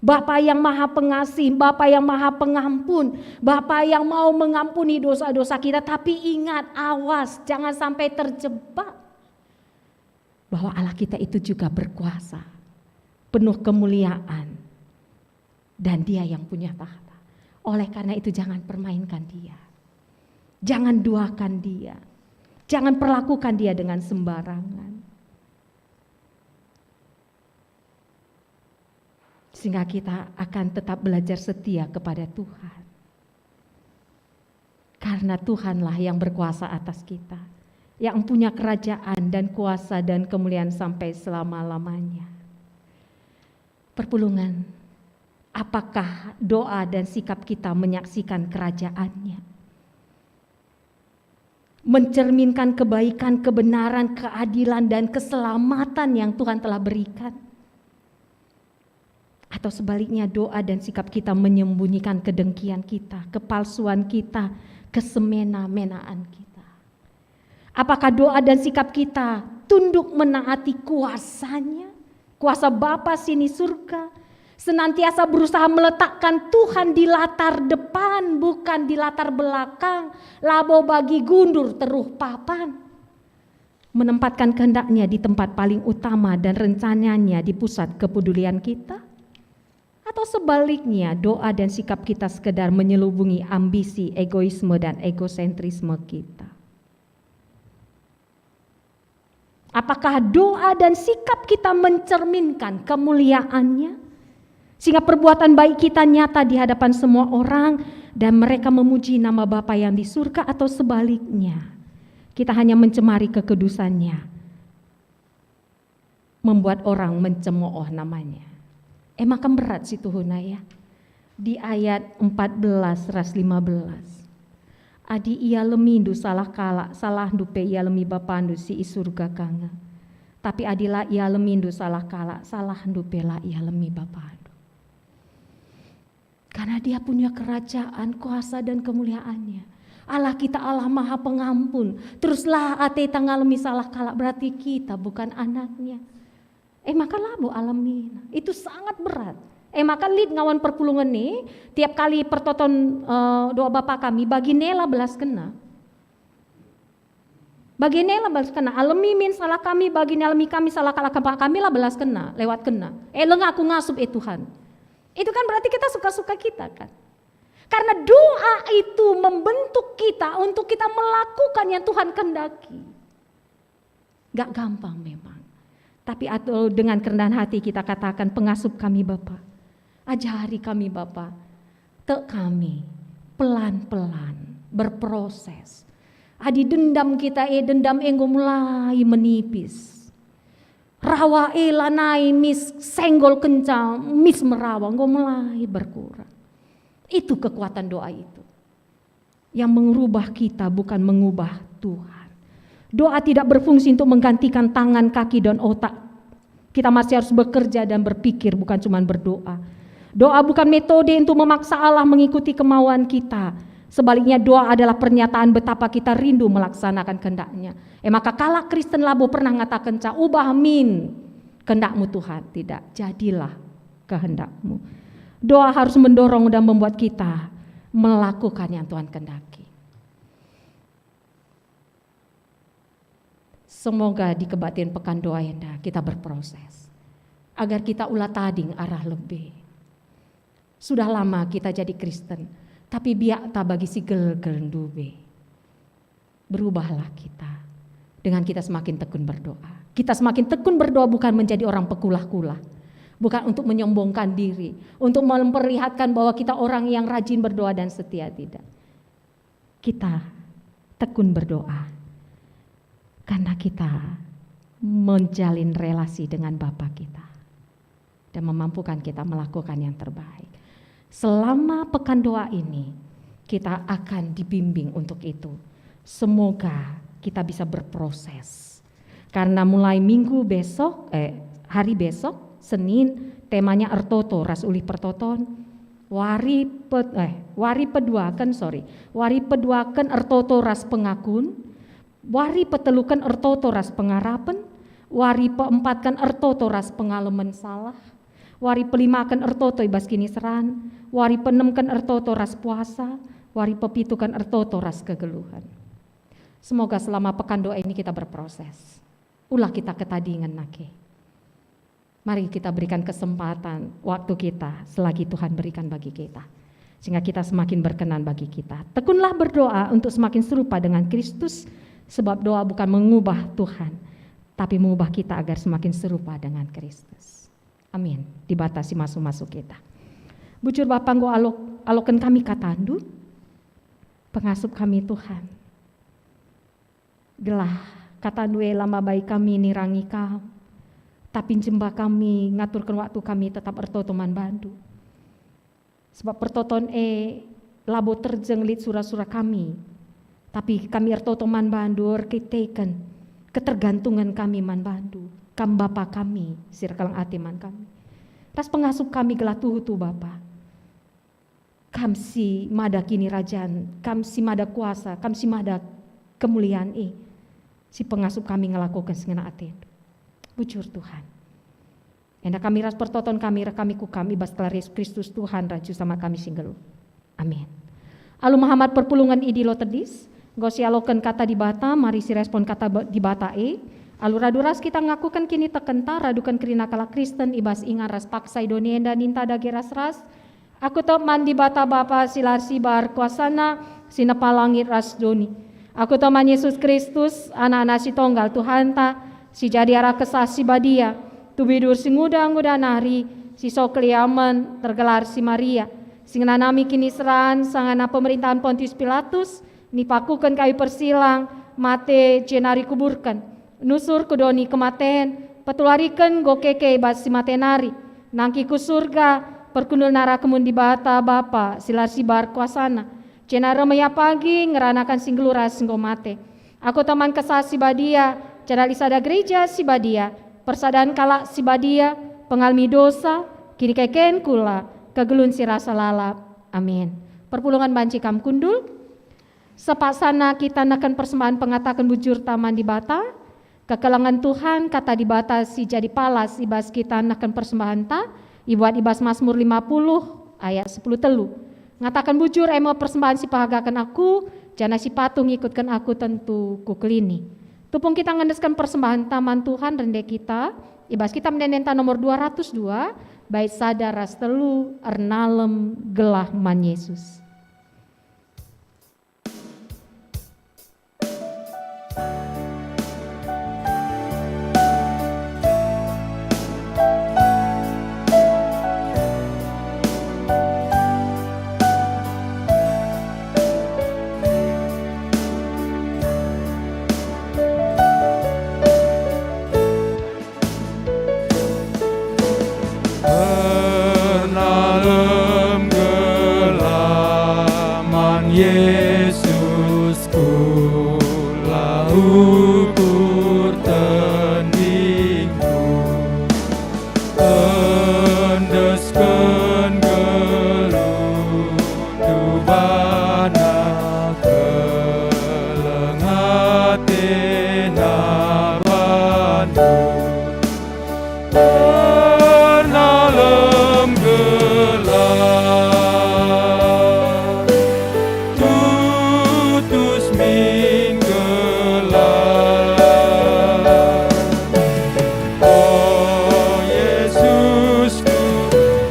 Bapa yang Maha Pengasih, Bapa yang Maha Pengampun, Bapa yang mau mengampuni dosa-dosa kita. Tapi ingat, awas, jangan sampai terjebak bahwa Allah kita itu juga berkuasa, penuh kemuliaan, dan Dia yang punya tahta. Oleh karena itu, jangan permainkan Dia. Jangan duakan Dia. Jangan perlakukan Dia dengan sembarangan. Sehingga kita akan tetap belajar setia kepada Tuhan. Karena Tuhanlah yang berkuasa atas kita, yang punya kerajaan dan kuasa dan kemuliaan sampai selama-lamanya. Perpulungen, apakah doa dan sikap kita menyaksikan kerajaan-Nya? Mencerminkan kebaikan, kebenaran, keadilan, dan keselamatan yang Tuhan telah berikan? Atau sebaliknya, doa dan sikap kita menyembunyikan kedengkian kita, kepalsuan kita, kesemena-menaan kita? Apakah doa dan sikap kita tunduk menaati kuasa-Nya, kuasa Bapa sini surga, senantiasa berusaha meletakkan Tuhan di latar depan, bukan di latar belakang, labo bagi gundur teruh papan, menempatkan kehendak-Nya di tempat paling utama dan rencana-Nya di pusat kepedulian kita? Atau sebaliknya, doa dan sikap kita sekedar menyelubungi ambisi, egoisme, dan egosentrisme kita? Apakah doa dan sikap kita mencerminkan kemuliaan-Nya, sehingga perbuatan baik kita nyata di hadapan semua orang dan mereka memuji nama Bapa yang di surga? Atau sebaliknya, Kita hanya mencemari kekudusannya, membuat orang mencemooh namanya. E maka berat situhuna, ya. Di ayat empat belas ras lima belas. Adi ialemindu salah kalak, salahndu pe ialemi Bapandu si i surga ka nge. Tapi adi la ialemindu salah kalak, salahndu pe la ialemi Bapandu. Karena Dia punya kerajaan, kuasa, dan kemuliaannya. Allah kita Allah Maha Pengampun. Teruslah ateta ngalemi salah kalak, berarti kita bukan anaknya. E maka labo alemina. Itu sangat berat. E maka lit ngawan perpulungen ni, tiap kali pertoton, eh, doa Bapa Kami, bagi nela belas kena. Bagi nela belas kena, alemi min salah kami, bagi nalemi kami salah kalak kami la belas kena, lewat kena. E, langa aku ngasup, e Tuhan. Itu kan berarti kita suka-suka kita, kan? Karena doa itu membentuk kita untuk kita melakukan yang Tuhan kehendaki. Gak gampang memang. Tapi atau dengan kerendahan hati kita katakan, "Pengasup kami, Bapa. Ajari kami, Bapa." Tek kami, pelan-pelan, berproses. Adi dendam kita, e, dendam enggo mulai menipis. Rawa, e, lanai mis senggol kenca, mis merawa, enggo mulai berkurang. Itu kekuatan doa itu. Yang mengubah kita, bukan mengubah Tuhan. Doa tidak berfungsi untuk menggantikan tangan, kaki, dan otak. Kita masih harus bekerja dan berpikir, bukan cuma berdoa. Doa bukan metode untuk memaksa Allah mengikuti kemauan kita. Sebaliknya, doa adalah pernyataan betapa kita rindu melaksanakan kehendak-Nya. E maka kalak Kristen labo pernah ngatakenca, "Ubah min kehendak-Mu, Tuhan." Tidak, "Jadilah kehendak-Mu." Doa harus mendorong dan membuat kita melakukan yang Tuhan kehendaki. Semoga di kebaktin pekan doa enda kita berproses, agar kita ula tading arah lebe. Sudah lama kita jadi Kristen, tapi biakta bagi si gelgel ndube. Berubahlah kita dengan kita semakin tekun berdoa. Kita semakin tekun berdoa bukan menjadi orang pekulah-kulah, bukan untuk menyombongkan diri, untuk memperlihatkan bahwa kita orang yang rajin berdoa dan setia, tidak. Kita tekun berdoa karena kita menjalin relasi dengan Bapa kita dan memampukan kita melakukan yang terbaik. Selama pekan doa ini, kita akan dibimbing untuk itu. Semoga kita bisa berproses. Karena mulai minggu besok, eh, hari besok, Senin, temanya ertoto ras ulih pertoton. Wari pe-, eh, wari peduaken, sorry, wari peduaken ertoto ras pengakun. Wari peteluken ertoto ras pengarapen, wari peempatken ertoto ras pengalemen salah, wari pelimaken ertoto i bas kiniseran, wari peenemken ertoto ras puasa, wari pepituken ertoto ras kegeluhen. Semoga selama pekan doa ini kita berproses. Ulah kita ketadingen nake. Mari kita berikan kesempatan waktu kita selagi Tuhan berikan bagi kita, sehingga kita semakin berkenan bagi kita. Tekunlah berdoa untuk semakin serupa dengan Kristus, sebab doa bukan mengubah Tuhan, tapi mengubah kita agar semakin serupa dengan Kristus. Amin. Dibata si masu-masu kita. Bujur Bapa, enggo alok-, aloken kami katandu, pengasup kami Tuhan. Gelah katandu e la mabai kami nirangi Kam, tapi njemba kami ngaturken waktu kami tetap ertoto man bandu. Sebab pertoton e labo terjeng lit sura-sura kami, tapi kami ertoto man bandu erkiteken ketergantungen kami man bandu, Kam Bapa kami, si erkeleng ate man kami. Ras pengasup kami gelah tuhu-tuhu Bapa. Kam si mada kinirajan, Kam si mada kuasa, Kam si mada kemulian e, si pengasup kami ngelakoken sengena atendu. Bujur Tuhan. Enda kami ras pertoton kami reh kami ku Kam i bas gelar Yesus Kristus Tuhan ras Juru Selamat kami si nggeluh. Amin. Alu mehamat perpulungen i Dilo Tedis, enggo sialoken kata Dibata, mari sirespon kata Ba-, Dibata e. Alu radu ras kita ngakuken kinitekenta, raduken kerina kalak Kristen i bas ingan ras paksa i doni enda ninta dage ras-ras, Aku tek man Dibata Bapa si la ersibar kuasana, si nepa langit ras doni. Aku tek man Yesus Kristus, Anakna si Tonggal Tuhanta, si jadi arah Kesah Si Badia, tubuh-tubuh si nguda-nguda nari, si sokel i amen, tergelar si Maria, si ngenanami kiniseran sangana pemerintahan Pontius Pilatus, nipakuken kayu persilang, mate jenari kuburken, nusur ku doni kematen, petulariken enggo keke i bas si mate nari, nangki ku Surga, perkundul naraken mun Dibata Bapa si la ersibar kuasaNa, jenari reh me Ia pagi ngeranaken si nggeluh ras enggo mate. Aku teman Kesah Si Badia, jenari sada Gereja Si Badia, persadan kalak si badia, pengalemi dosa, kinikeken kula, kegeluhen si rasa lalap. Amin. Perpulungen banci kam kundul. Sepaksana kita nehken persembahen pengataken bujurta man Dibata, kekelengen Tuhan, Kata Dibata si jadi palas i bas kita nehken persembahenta, ibuat i bas Masmur lima puluh ayat sepuluh telu. Ngataken bujur e me persembahen si pehagaken aku, janah si patuh ngikutken aku tentu kukelini. Tupung kita ngendesken persembahen taman Tuhan, rende kita, i bas kitab ende-endenta nomor dua ratus dua, bait sada ras telu, ernalem gelah man Yesus. Ernalem gelah man Yesus kula ukur tendingku. Endesken geluhndu bana, keleng atena bandu. Ernalem gelah, tutus min gelah. O Yesusku,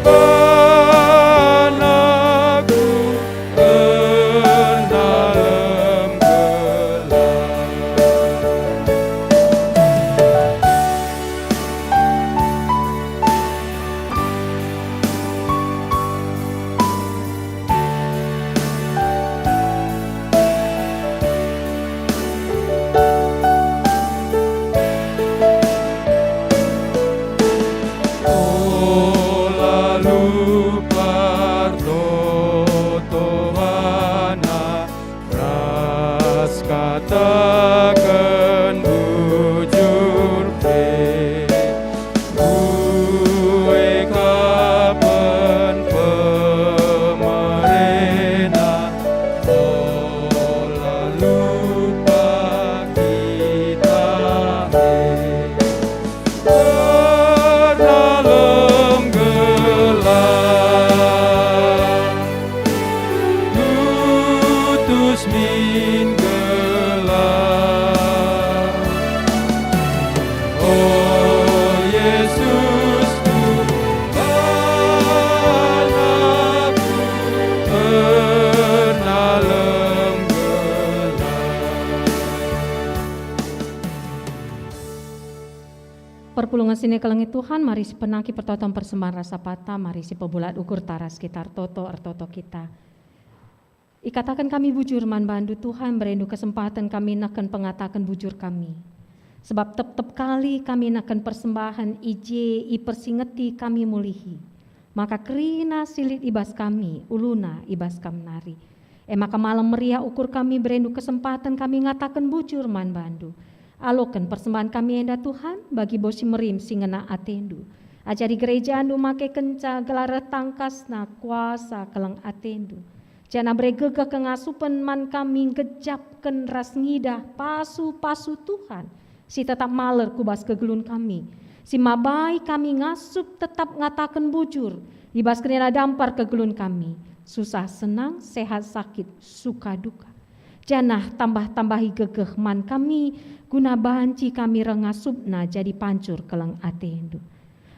anakku, ernalem gelah. Ola lupa ertoto bana, ras kataken bujur pe. Ue kapen pemerena, ola lupa kita e. Ernalem gelah, tutus min gelah. O Yesusku, anakku, ernalem gelah. Perpulungen si nikelengi Tuhan, mari sipenangki pertoton persembahen rasa pata, mari sipebulat ukur taras kita ertoto, ertoto kita. Ikataken kami bujur man bandu, Tuhan, berendu kesempaten kami nehken pengataken bujur kami. Sebab tep-tep kali kami nehken persembahen i je ipersingeti kami mulihi. Maka kerina si lit i bas kami, uluna i bas Kam nari. E maka malem meriah ukur kami berendu kesempaten kami ngataken bujur man bandu. Aloken persembahen kami enda, Tuhan, bagi bas si merim si ngena atendu. Ajari gerejandu make kenca gelah reh tangkasna kuasa keleng atendu. Janah bere gegeh kengasupen man kami nggejapken ras ngidah pasu-pasu Tuhan si tetap maler ku bas kegeluhen kami, si mabai kami ngasup tetap ngataken bujur i bas kerina dampar kegeluhen kami, susah senang, sehat sakit, suka duka. Janah tambah-tambahi gegeh man kami, guna banci kami reh ngasupna jadi pancur keleng atendu.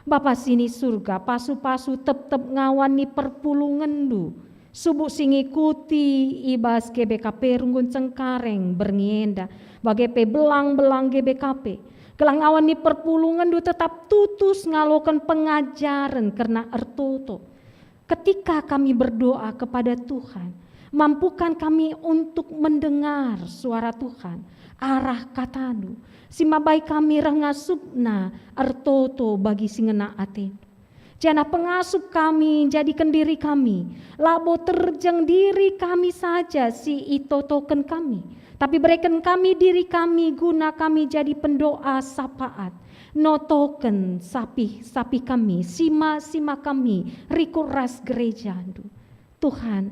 Bapa si ni Surga, pasu-pasu tep-tep ngawan ni perpulungenndu, subuk si ngikuti i bas G B K P Runggun Cengkareng berngi enda, bage pe belang-belang G B K P. Gelah ngawan ni perpulungenndu tetap tutus ngaloken pengajaren kerna ertoto. Ketika kami berdoa kepada Tuhan, mampukan kami untuk mendengar suara Tuhan, arah kataNdu, si mabai kami reh ngasupna ertoto bagi si ngena ateNdu. Janah pengasup kami njadiken diri kami, labo terjeng diri kami saja si itotoken kami, tapi bereken kami diri kami guna kami jadi pendoa sapaat, notoken sapih-sapih kami, sima-sima kami, rikut ras gerejaNdu. Tuhan,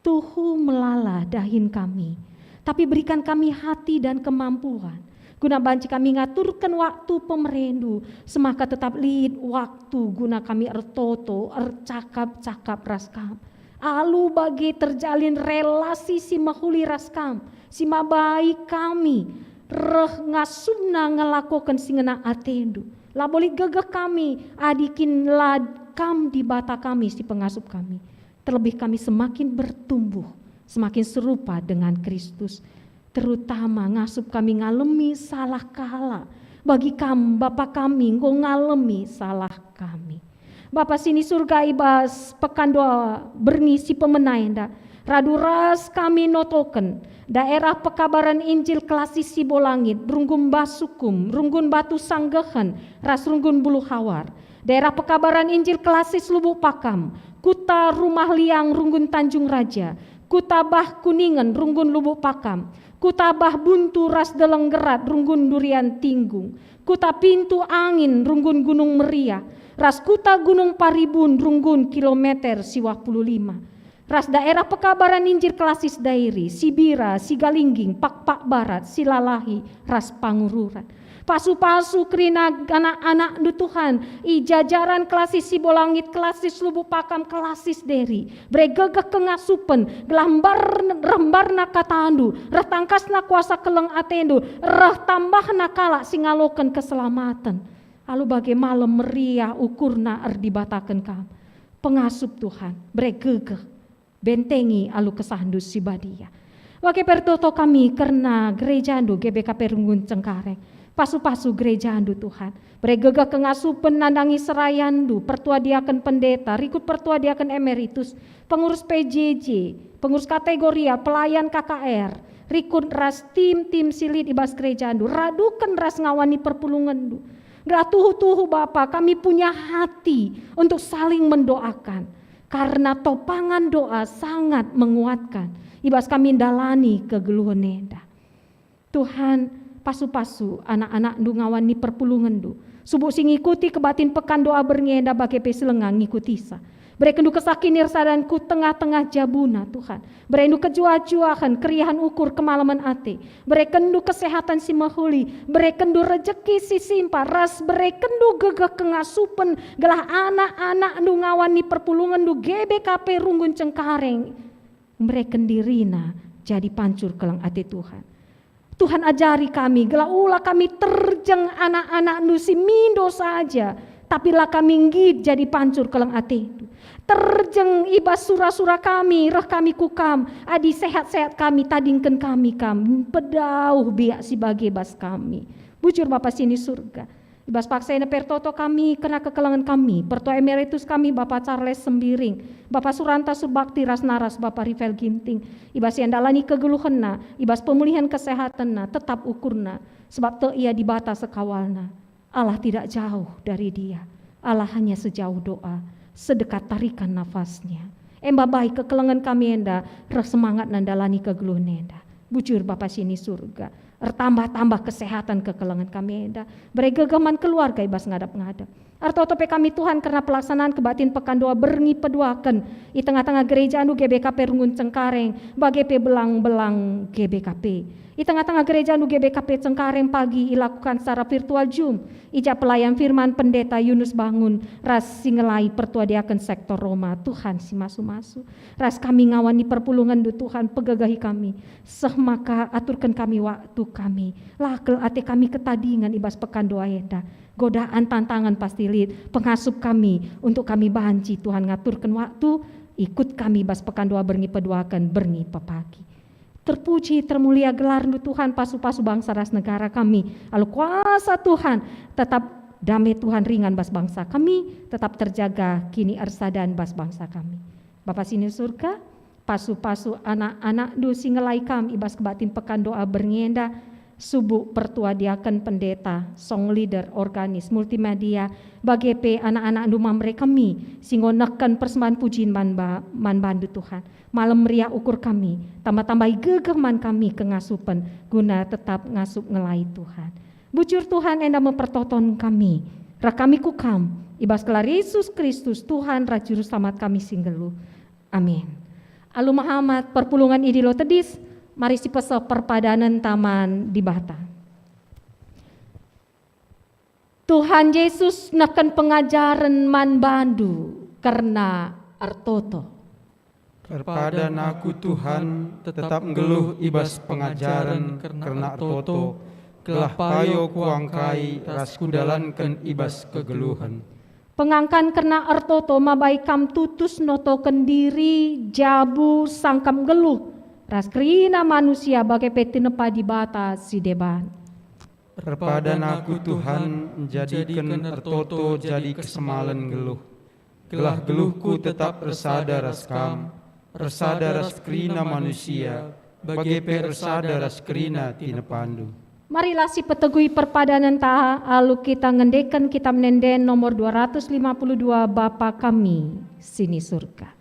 tuhu melala dahin kami, tapi berikan kami hati dan kemampuan, guna banci kami ngaturken waktu pemereNdu, semaka tetap lit waktu guna kami ertoto, ercakap-cakap ras Kam. Alu bage terjalin relasi si mehuli ras Kam, si mabai kami reh ngasupna ngelakoken si ngena ateNdu. Labo lit gegeh kami, adi kin la Kam Dibata kami si pengasup kami. Terlebih kami semakin bertumbuh, semakin serupa dengan Kristus. Terutama ngasup kami ngalemi salah kalak. Bagi Kam, Bapa kami, enggo ngalemi salah kami. Bapa si ni Surga, i bas pekan dua berngi si pemena enda, radu ras kami notoken daerah pekabaran Injil Klasis Sibolangit, Runggun Basukum, Runggun Batu Sanggehen, ras Runggun Buluhawar. Daerah pekabaran Injil Klasis Lubuk Pakam, Kuta Rumah Liang Runggun Tanjung Raja, Kuta Bah Kuningen Runggun Lubuk Pakam, Kuta Bah Buntu ras Deleng Gerat Runggun Durian Tinggung, Kuta Pintu Angin Runggun Gunung Meriah, ras Kuta Gunung Paribun Runggun kilometer siwah puluh lima. Ras daerah pekabaran Injil Klasis Dairi, Sibira, Sigalingging, Pakpak Barat, Silalahi, ras Pangururan. Pasu-pasu kerina anak-anakNdu Tuhan, i jajaran Klasis Sibolangit, Klasis Lubuk Pakam, Klasis Dairi. Bere gegeh kengasupen, gelah mbar, reh mbarna kataNdu, reh tangkasna kuasa keleng ateNdu, reh tambahna kalak si ngaloken keselamaten. Alu bage malem meriah ukurna erdibataken Kam. Pengasup Tuhan, bere gegeh, bentengi alu KesahNdu si Badia. Bage pe ertoto kami kerna gerejaNdu G B K P Runggun Cengkareng. Pasu-pasu gerejaNdu, Tuhan. Bere gegeh kengasupen nandangi serayanNdu, pertua diaken pendeta, rikut pertua diaken emeritus, pengurus P J J, pengurus kategorial, pelayan K K R, rikut ras tim-tim si lit i bas gerejaNdu, raduken ras ngawani perpulungenNdu. Gelah tuhu-tuhu, Bapa, kami punya hati untuk saling mendoakan. Karena topangan doa sangat menguatkan i bas kami ndalani kegeluhen enda. Tuhan, pasu-pasu anak-anakNdu ngawani perpulungenNdu. Subuk si ngikuti kebaktin pekan doa berngi enda bage pe si langa ngikutisa. BerekenNdu Kesah Kinirsadan ku tengah-tengah jabuna, Tuhan. BereNdu kejuah-juahen, keriahen ukur, kemalemen ate. BerekenNdu kesehatan si mehuli, berekenNdu rejeki si simpa, ras berekenNdu gegeh kengasupen gelah anak-anakNdu ngawani perpulungenNdu G B K P Runggun Cengkareng mereken dirina jadi pancur keleng ate Tuhan. Tuhan, ajari kami gelah ula kami terjeng anak-anakNdu si mindo saja, tapi la kami nggit jadi pancur keleng ateNdu. Terjeng i bas sura-sura kami, reh kami ku Kam, adi sehat-sehat kami, tadingken kami Kam, pedauh biak si bage bas kami. Bujur Bapa si ni Surga, i bas paksa enda pe ertoto kami kerna kekelengen kami, Pertua Emeritus kami Bapa Charles Sembiring, Bapa Suranta Surbakti ras Naras Bapa Rivel Ginting, i bas ia ndalani kegeluhenna, i bas pemulihen kesehatenna, tetap ukurna, sebab tek ia Dibata sekawalna. Allah tidak jauh dari dia. Allah hanya sejauh doa, sedekat tarikan nafasnya. Emba bai kekelengen kami enda reh semangatna ndalani kegeluhen enda. Bujur Bapa si ni Surga, ertambah-tambah kesehatan kekelengen kami enda. Bere gegeh man keluarga i bas ngadap-ngadap. Ertoto pe kami, Tuhan, kerna pelaksanaan kebaktin pekan doa berngi peduaken i tengah-tengah gerejaNdu G B K P Runggun Cengkareng, bage pe belang-belang G B K P. I tengah-tengah gerejaNdu G B K P Cengkareng pagi ilakukan secara virtual Zoom. I ja pelayan firman Pendeta Yunus Bangun ras si ngelai pertua diaken sektor Roma, Tuhan si masu-masu. Ras kami ngawani perpulungenNdu, Tuhan, pegegehi kami. Seh maka aturken kami waktu kami. La kel ate kami ketadingen i bas pekan doa enda. Godaan tantangan pasti lit, pengasup kami untuk kami banci, Tuhan, ngaturken waktu, ikut kami bas pekan doa berngi peduaken, berngi pepagi. Terpuji, termulia gelarNdu, Tuhan, pasu-pasu bangsa ras negara kami. Alu kuasa Tuhan, tetap dame Tuhan ringan bas bangsa kami, tetap terjaga kini ersadan bas bangsa kami. Bapa si ni Surga, pasu-pasu anak-anakNdu si ngelai Kam i bas kebaktin pekan doa berngi enda, Subuk pertua diaken, pendeta, song leader, organis, multimedia, bage pe anak-anakndu, mamre kami si enggo nehken persembahen pujin man ba-, man bandu, Tuhan. Malem meriah ukur kami, tambah-tambahi gegeh man kami kengasupen, guna tetap ngasup ngelai, Tuhan. Bujur, Tuhan, enda me pertoton kami, reh kami ku Kam, i bas gelar Yesus Kristus, Tuhan ras Juru Selamat kami si nggeluh. Amin. Alu mehamat perpulungen i Dilo Tedis, mari sipeseh perpadanenta man Dibata. Tuhan Jesus nehken pengajaren man bandu kerna ertoto. Erpadan aku, Tuhan, tetap nggeluh i bas pengajaren kerna ertoto, gelah payo kuangkai ras kudalanken i bas kegeluhen. Pengangkan kerna ertoto mabai kam tutus notoken diri, jabu, sangkap nggeluh, ras kerina manusia bage pe tinepa Dibata si deban. Erpadan aku, Tuhan, njadiken ertoto jadi kesemalen nggeluh, gelah geluhku tetap ersada ras Kam, ersada ras kerina manusia, bage pe ersada ras kerina tinepaNdu. Marilah sipeteguhi perpadanenta alu kita ngendeken Kitab Ende-enden nomor dua ratus lima puluh dua, Bapa kami si ni Surga.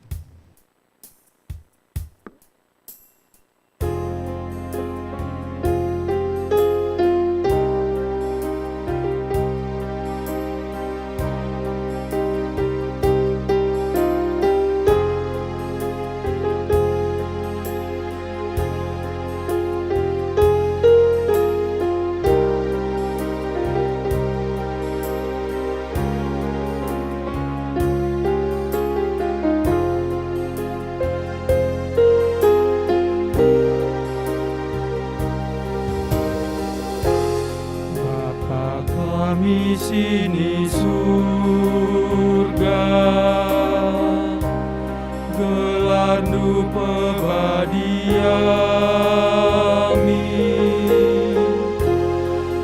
Bapa kami si ni Surga, gelarNdu pebadia min,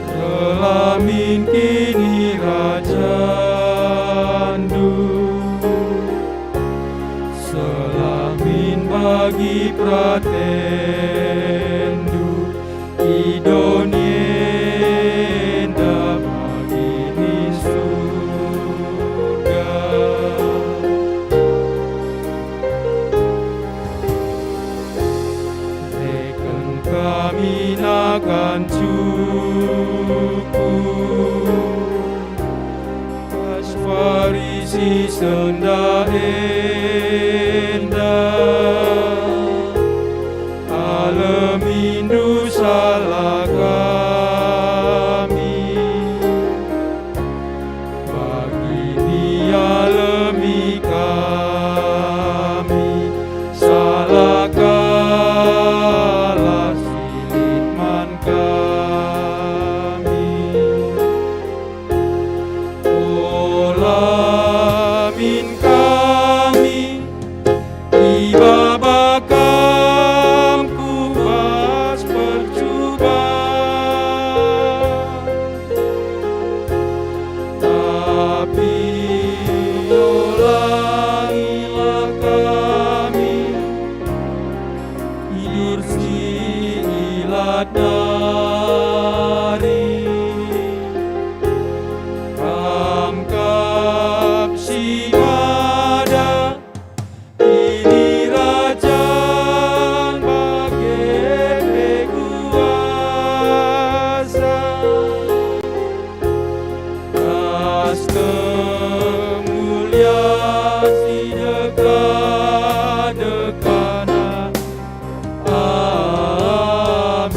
relamin kinirajanNdu, selamin bagi peratenNdu, i doni enda bagi ni Surga. Reken kami nakan cukup pas wari si sendah enda, alemindu salah kami, bagi nialemi kami salah kalak si lit man kami. Ola min kami ibaba Kam ku bas percuban, tapi olangilah kami i bas si ilat nari. Kam kap si mada kinirajan bage pe kuasa ras kemulian si dekah-dekahna. Amin.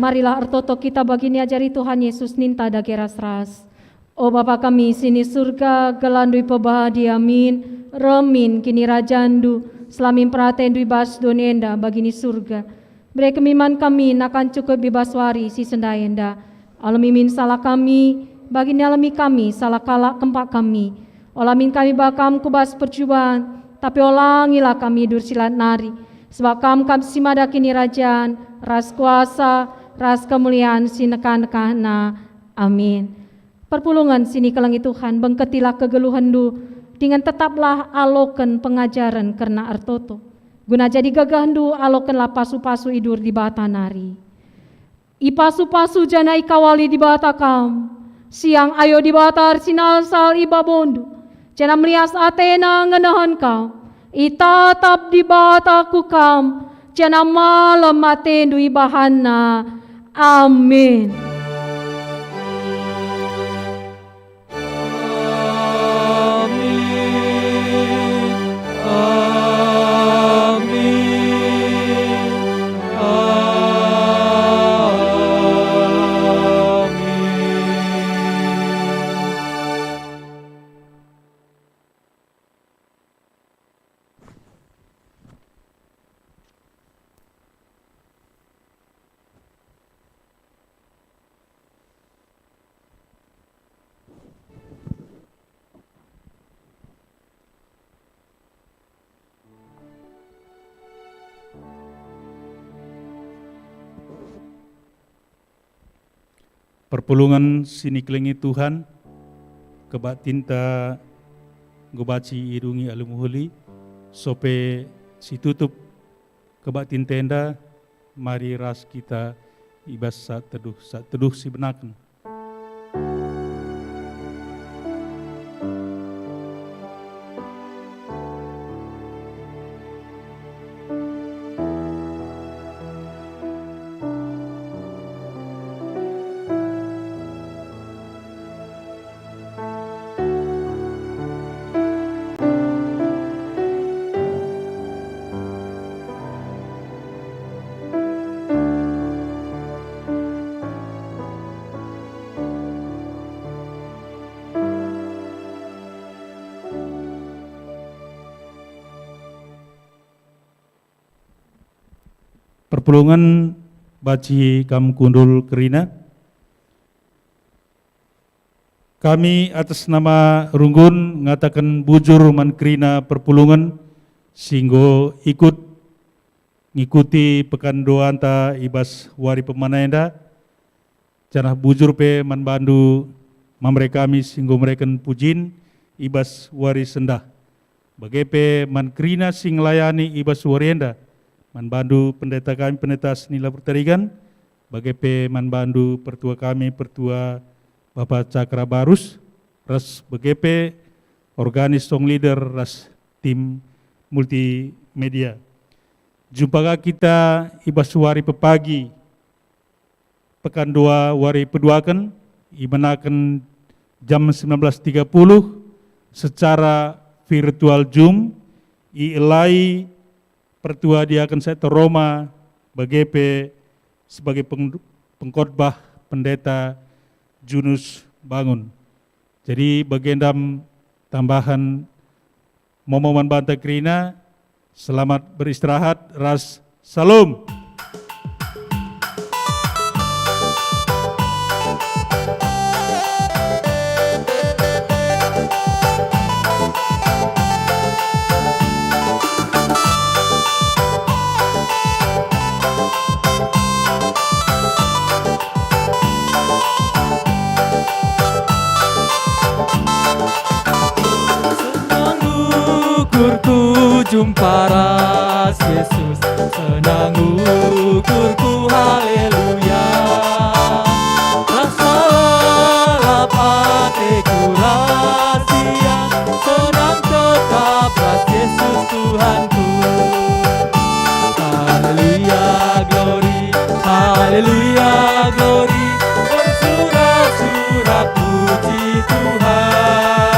Marilah ertoto kita bagi niajari Tuhan Yesus ninta dage ras-ras. O Bapa kami si ni Surga, gelarNdu ipebadia min, reh min kinirajanNdu, selamin peratenNdu i bas doni enda bagi ni Surga. Bere kami man kami nakan cukup i bas wari si sendah enda. Alemi min salah kami, bagi nialemi kami salah kalak kempak kami. Ola min kami ibaban Kam ku bas percuban, tapi olangilah kami i bas si lat nari. Sebab Kam kap si mada kinirajan, ras kuasa, ras kemulian si dekah-dekahna. Amin. Perpulungen si ikelengi Tuhan, bengketilah kegeluhenNdu, Dingen tetaplah aloken pengajaren kerna ertoto, guna jadi gegehndu alokenlah pasu-pasu idur Dibata nari. Ipasu-pasu janah ikawali Dibata kam. Siang ayo Dibata ersinalsal i babondu, janah melias ateNa ngenehen kam. Itatap Dibata ku kam, janah malem atendu ibahanNa. Amin. Amin. Amin. Amin. Perpulungen si nikelengi Tuhan, kebaktinta enggo banci iadungi alu mehuli, sope si tutup kebaktinta enda, mari ras kita i bas saat teduh, saat teduh si benaken. Perpulungen banci kam kundul kerina. Kami atas nama Runggun ngataken bujur man kerina perpulungen si enggo ikut ngikuti pekan doanta i bas wari pemena enda, janah bujur pe man bandu mambere kami si enggo mereken pujin i bas wari sendah. Bage pe man kerina si ngelayani i bas wari enda, man bandu pendeta kami, Pendeta Senila Pertarigan, bage pe man bandu pertua kami, Pertua Bapa Cakra Barus, ras bage pe organis song leader ras tim multimedia. Jumpa ka kita i bas wari pepagi, pekan dua wari peduaken, ibenaken jam sembilan belas tiga puluh secara virtual Zoom, ielai Pertua Diaken Sektor Roma, bage pe sebagai peng-, pengkhotbah Pendeta Junus Bangun. Jadi, bagenda tambahen momo man banta kerina, selamat beristirahat ras Salom. Senang ukurku jumpa ras Yesus, senang ukurku, haleluya. Rasa lalap ateku ras Ia, senang tetap ras Yesus Tuhanku. Haleluya, glory, haleluya, glory, bersorak-sorak puji Tuhan.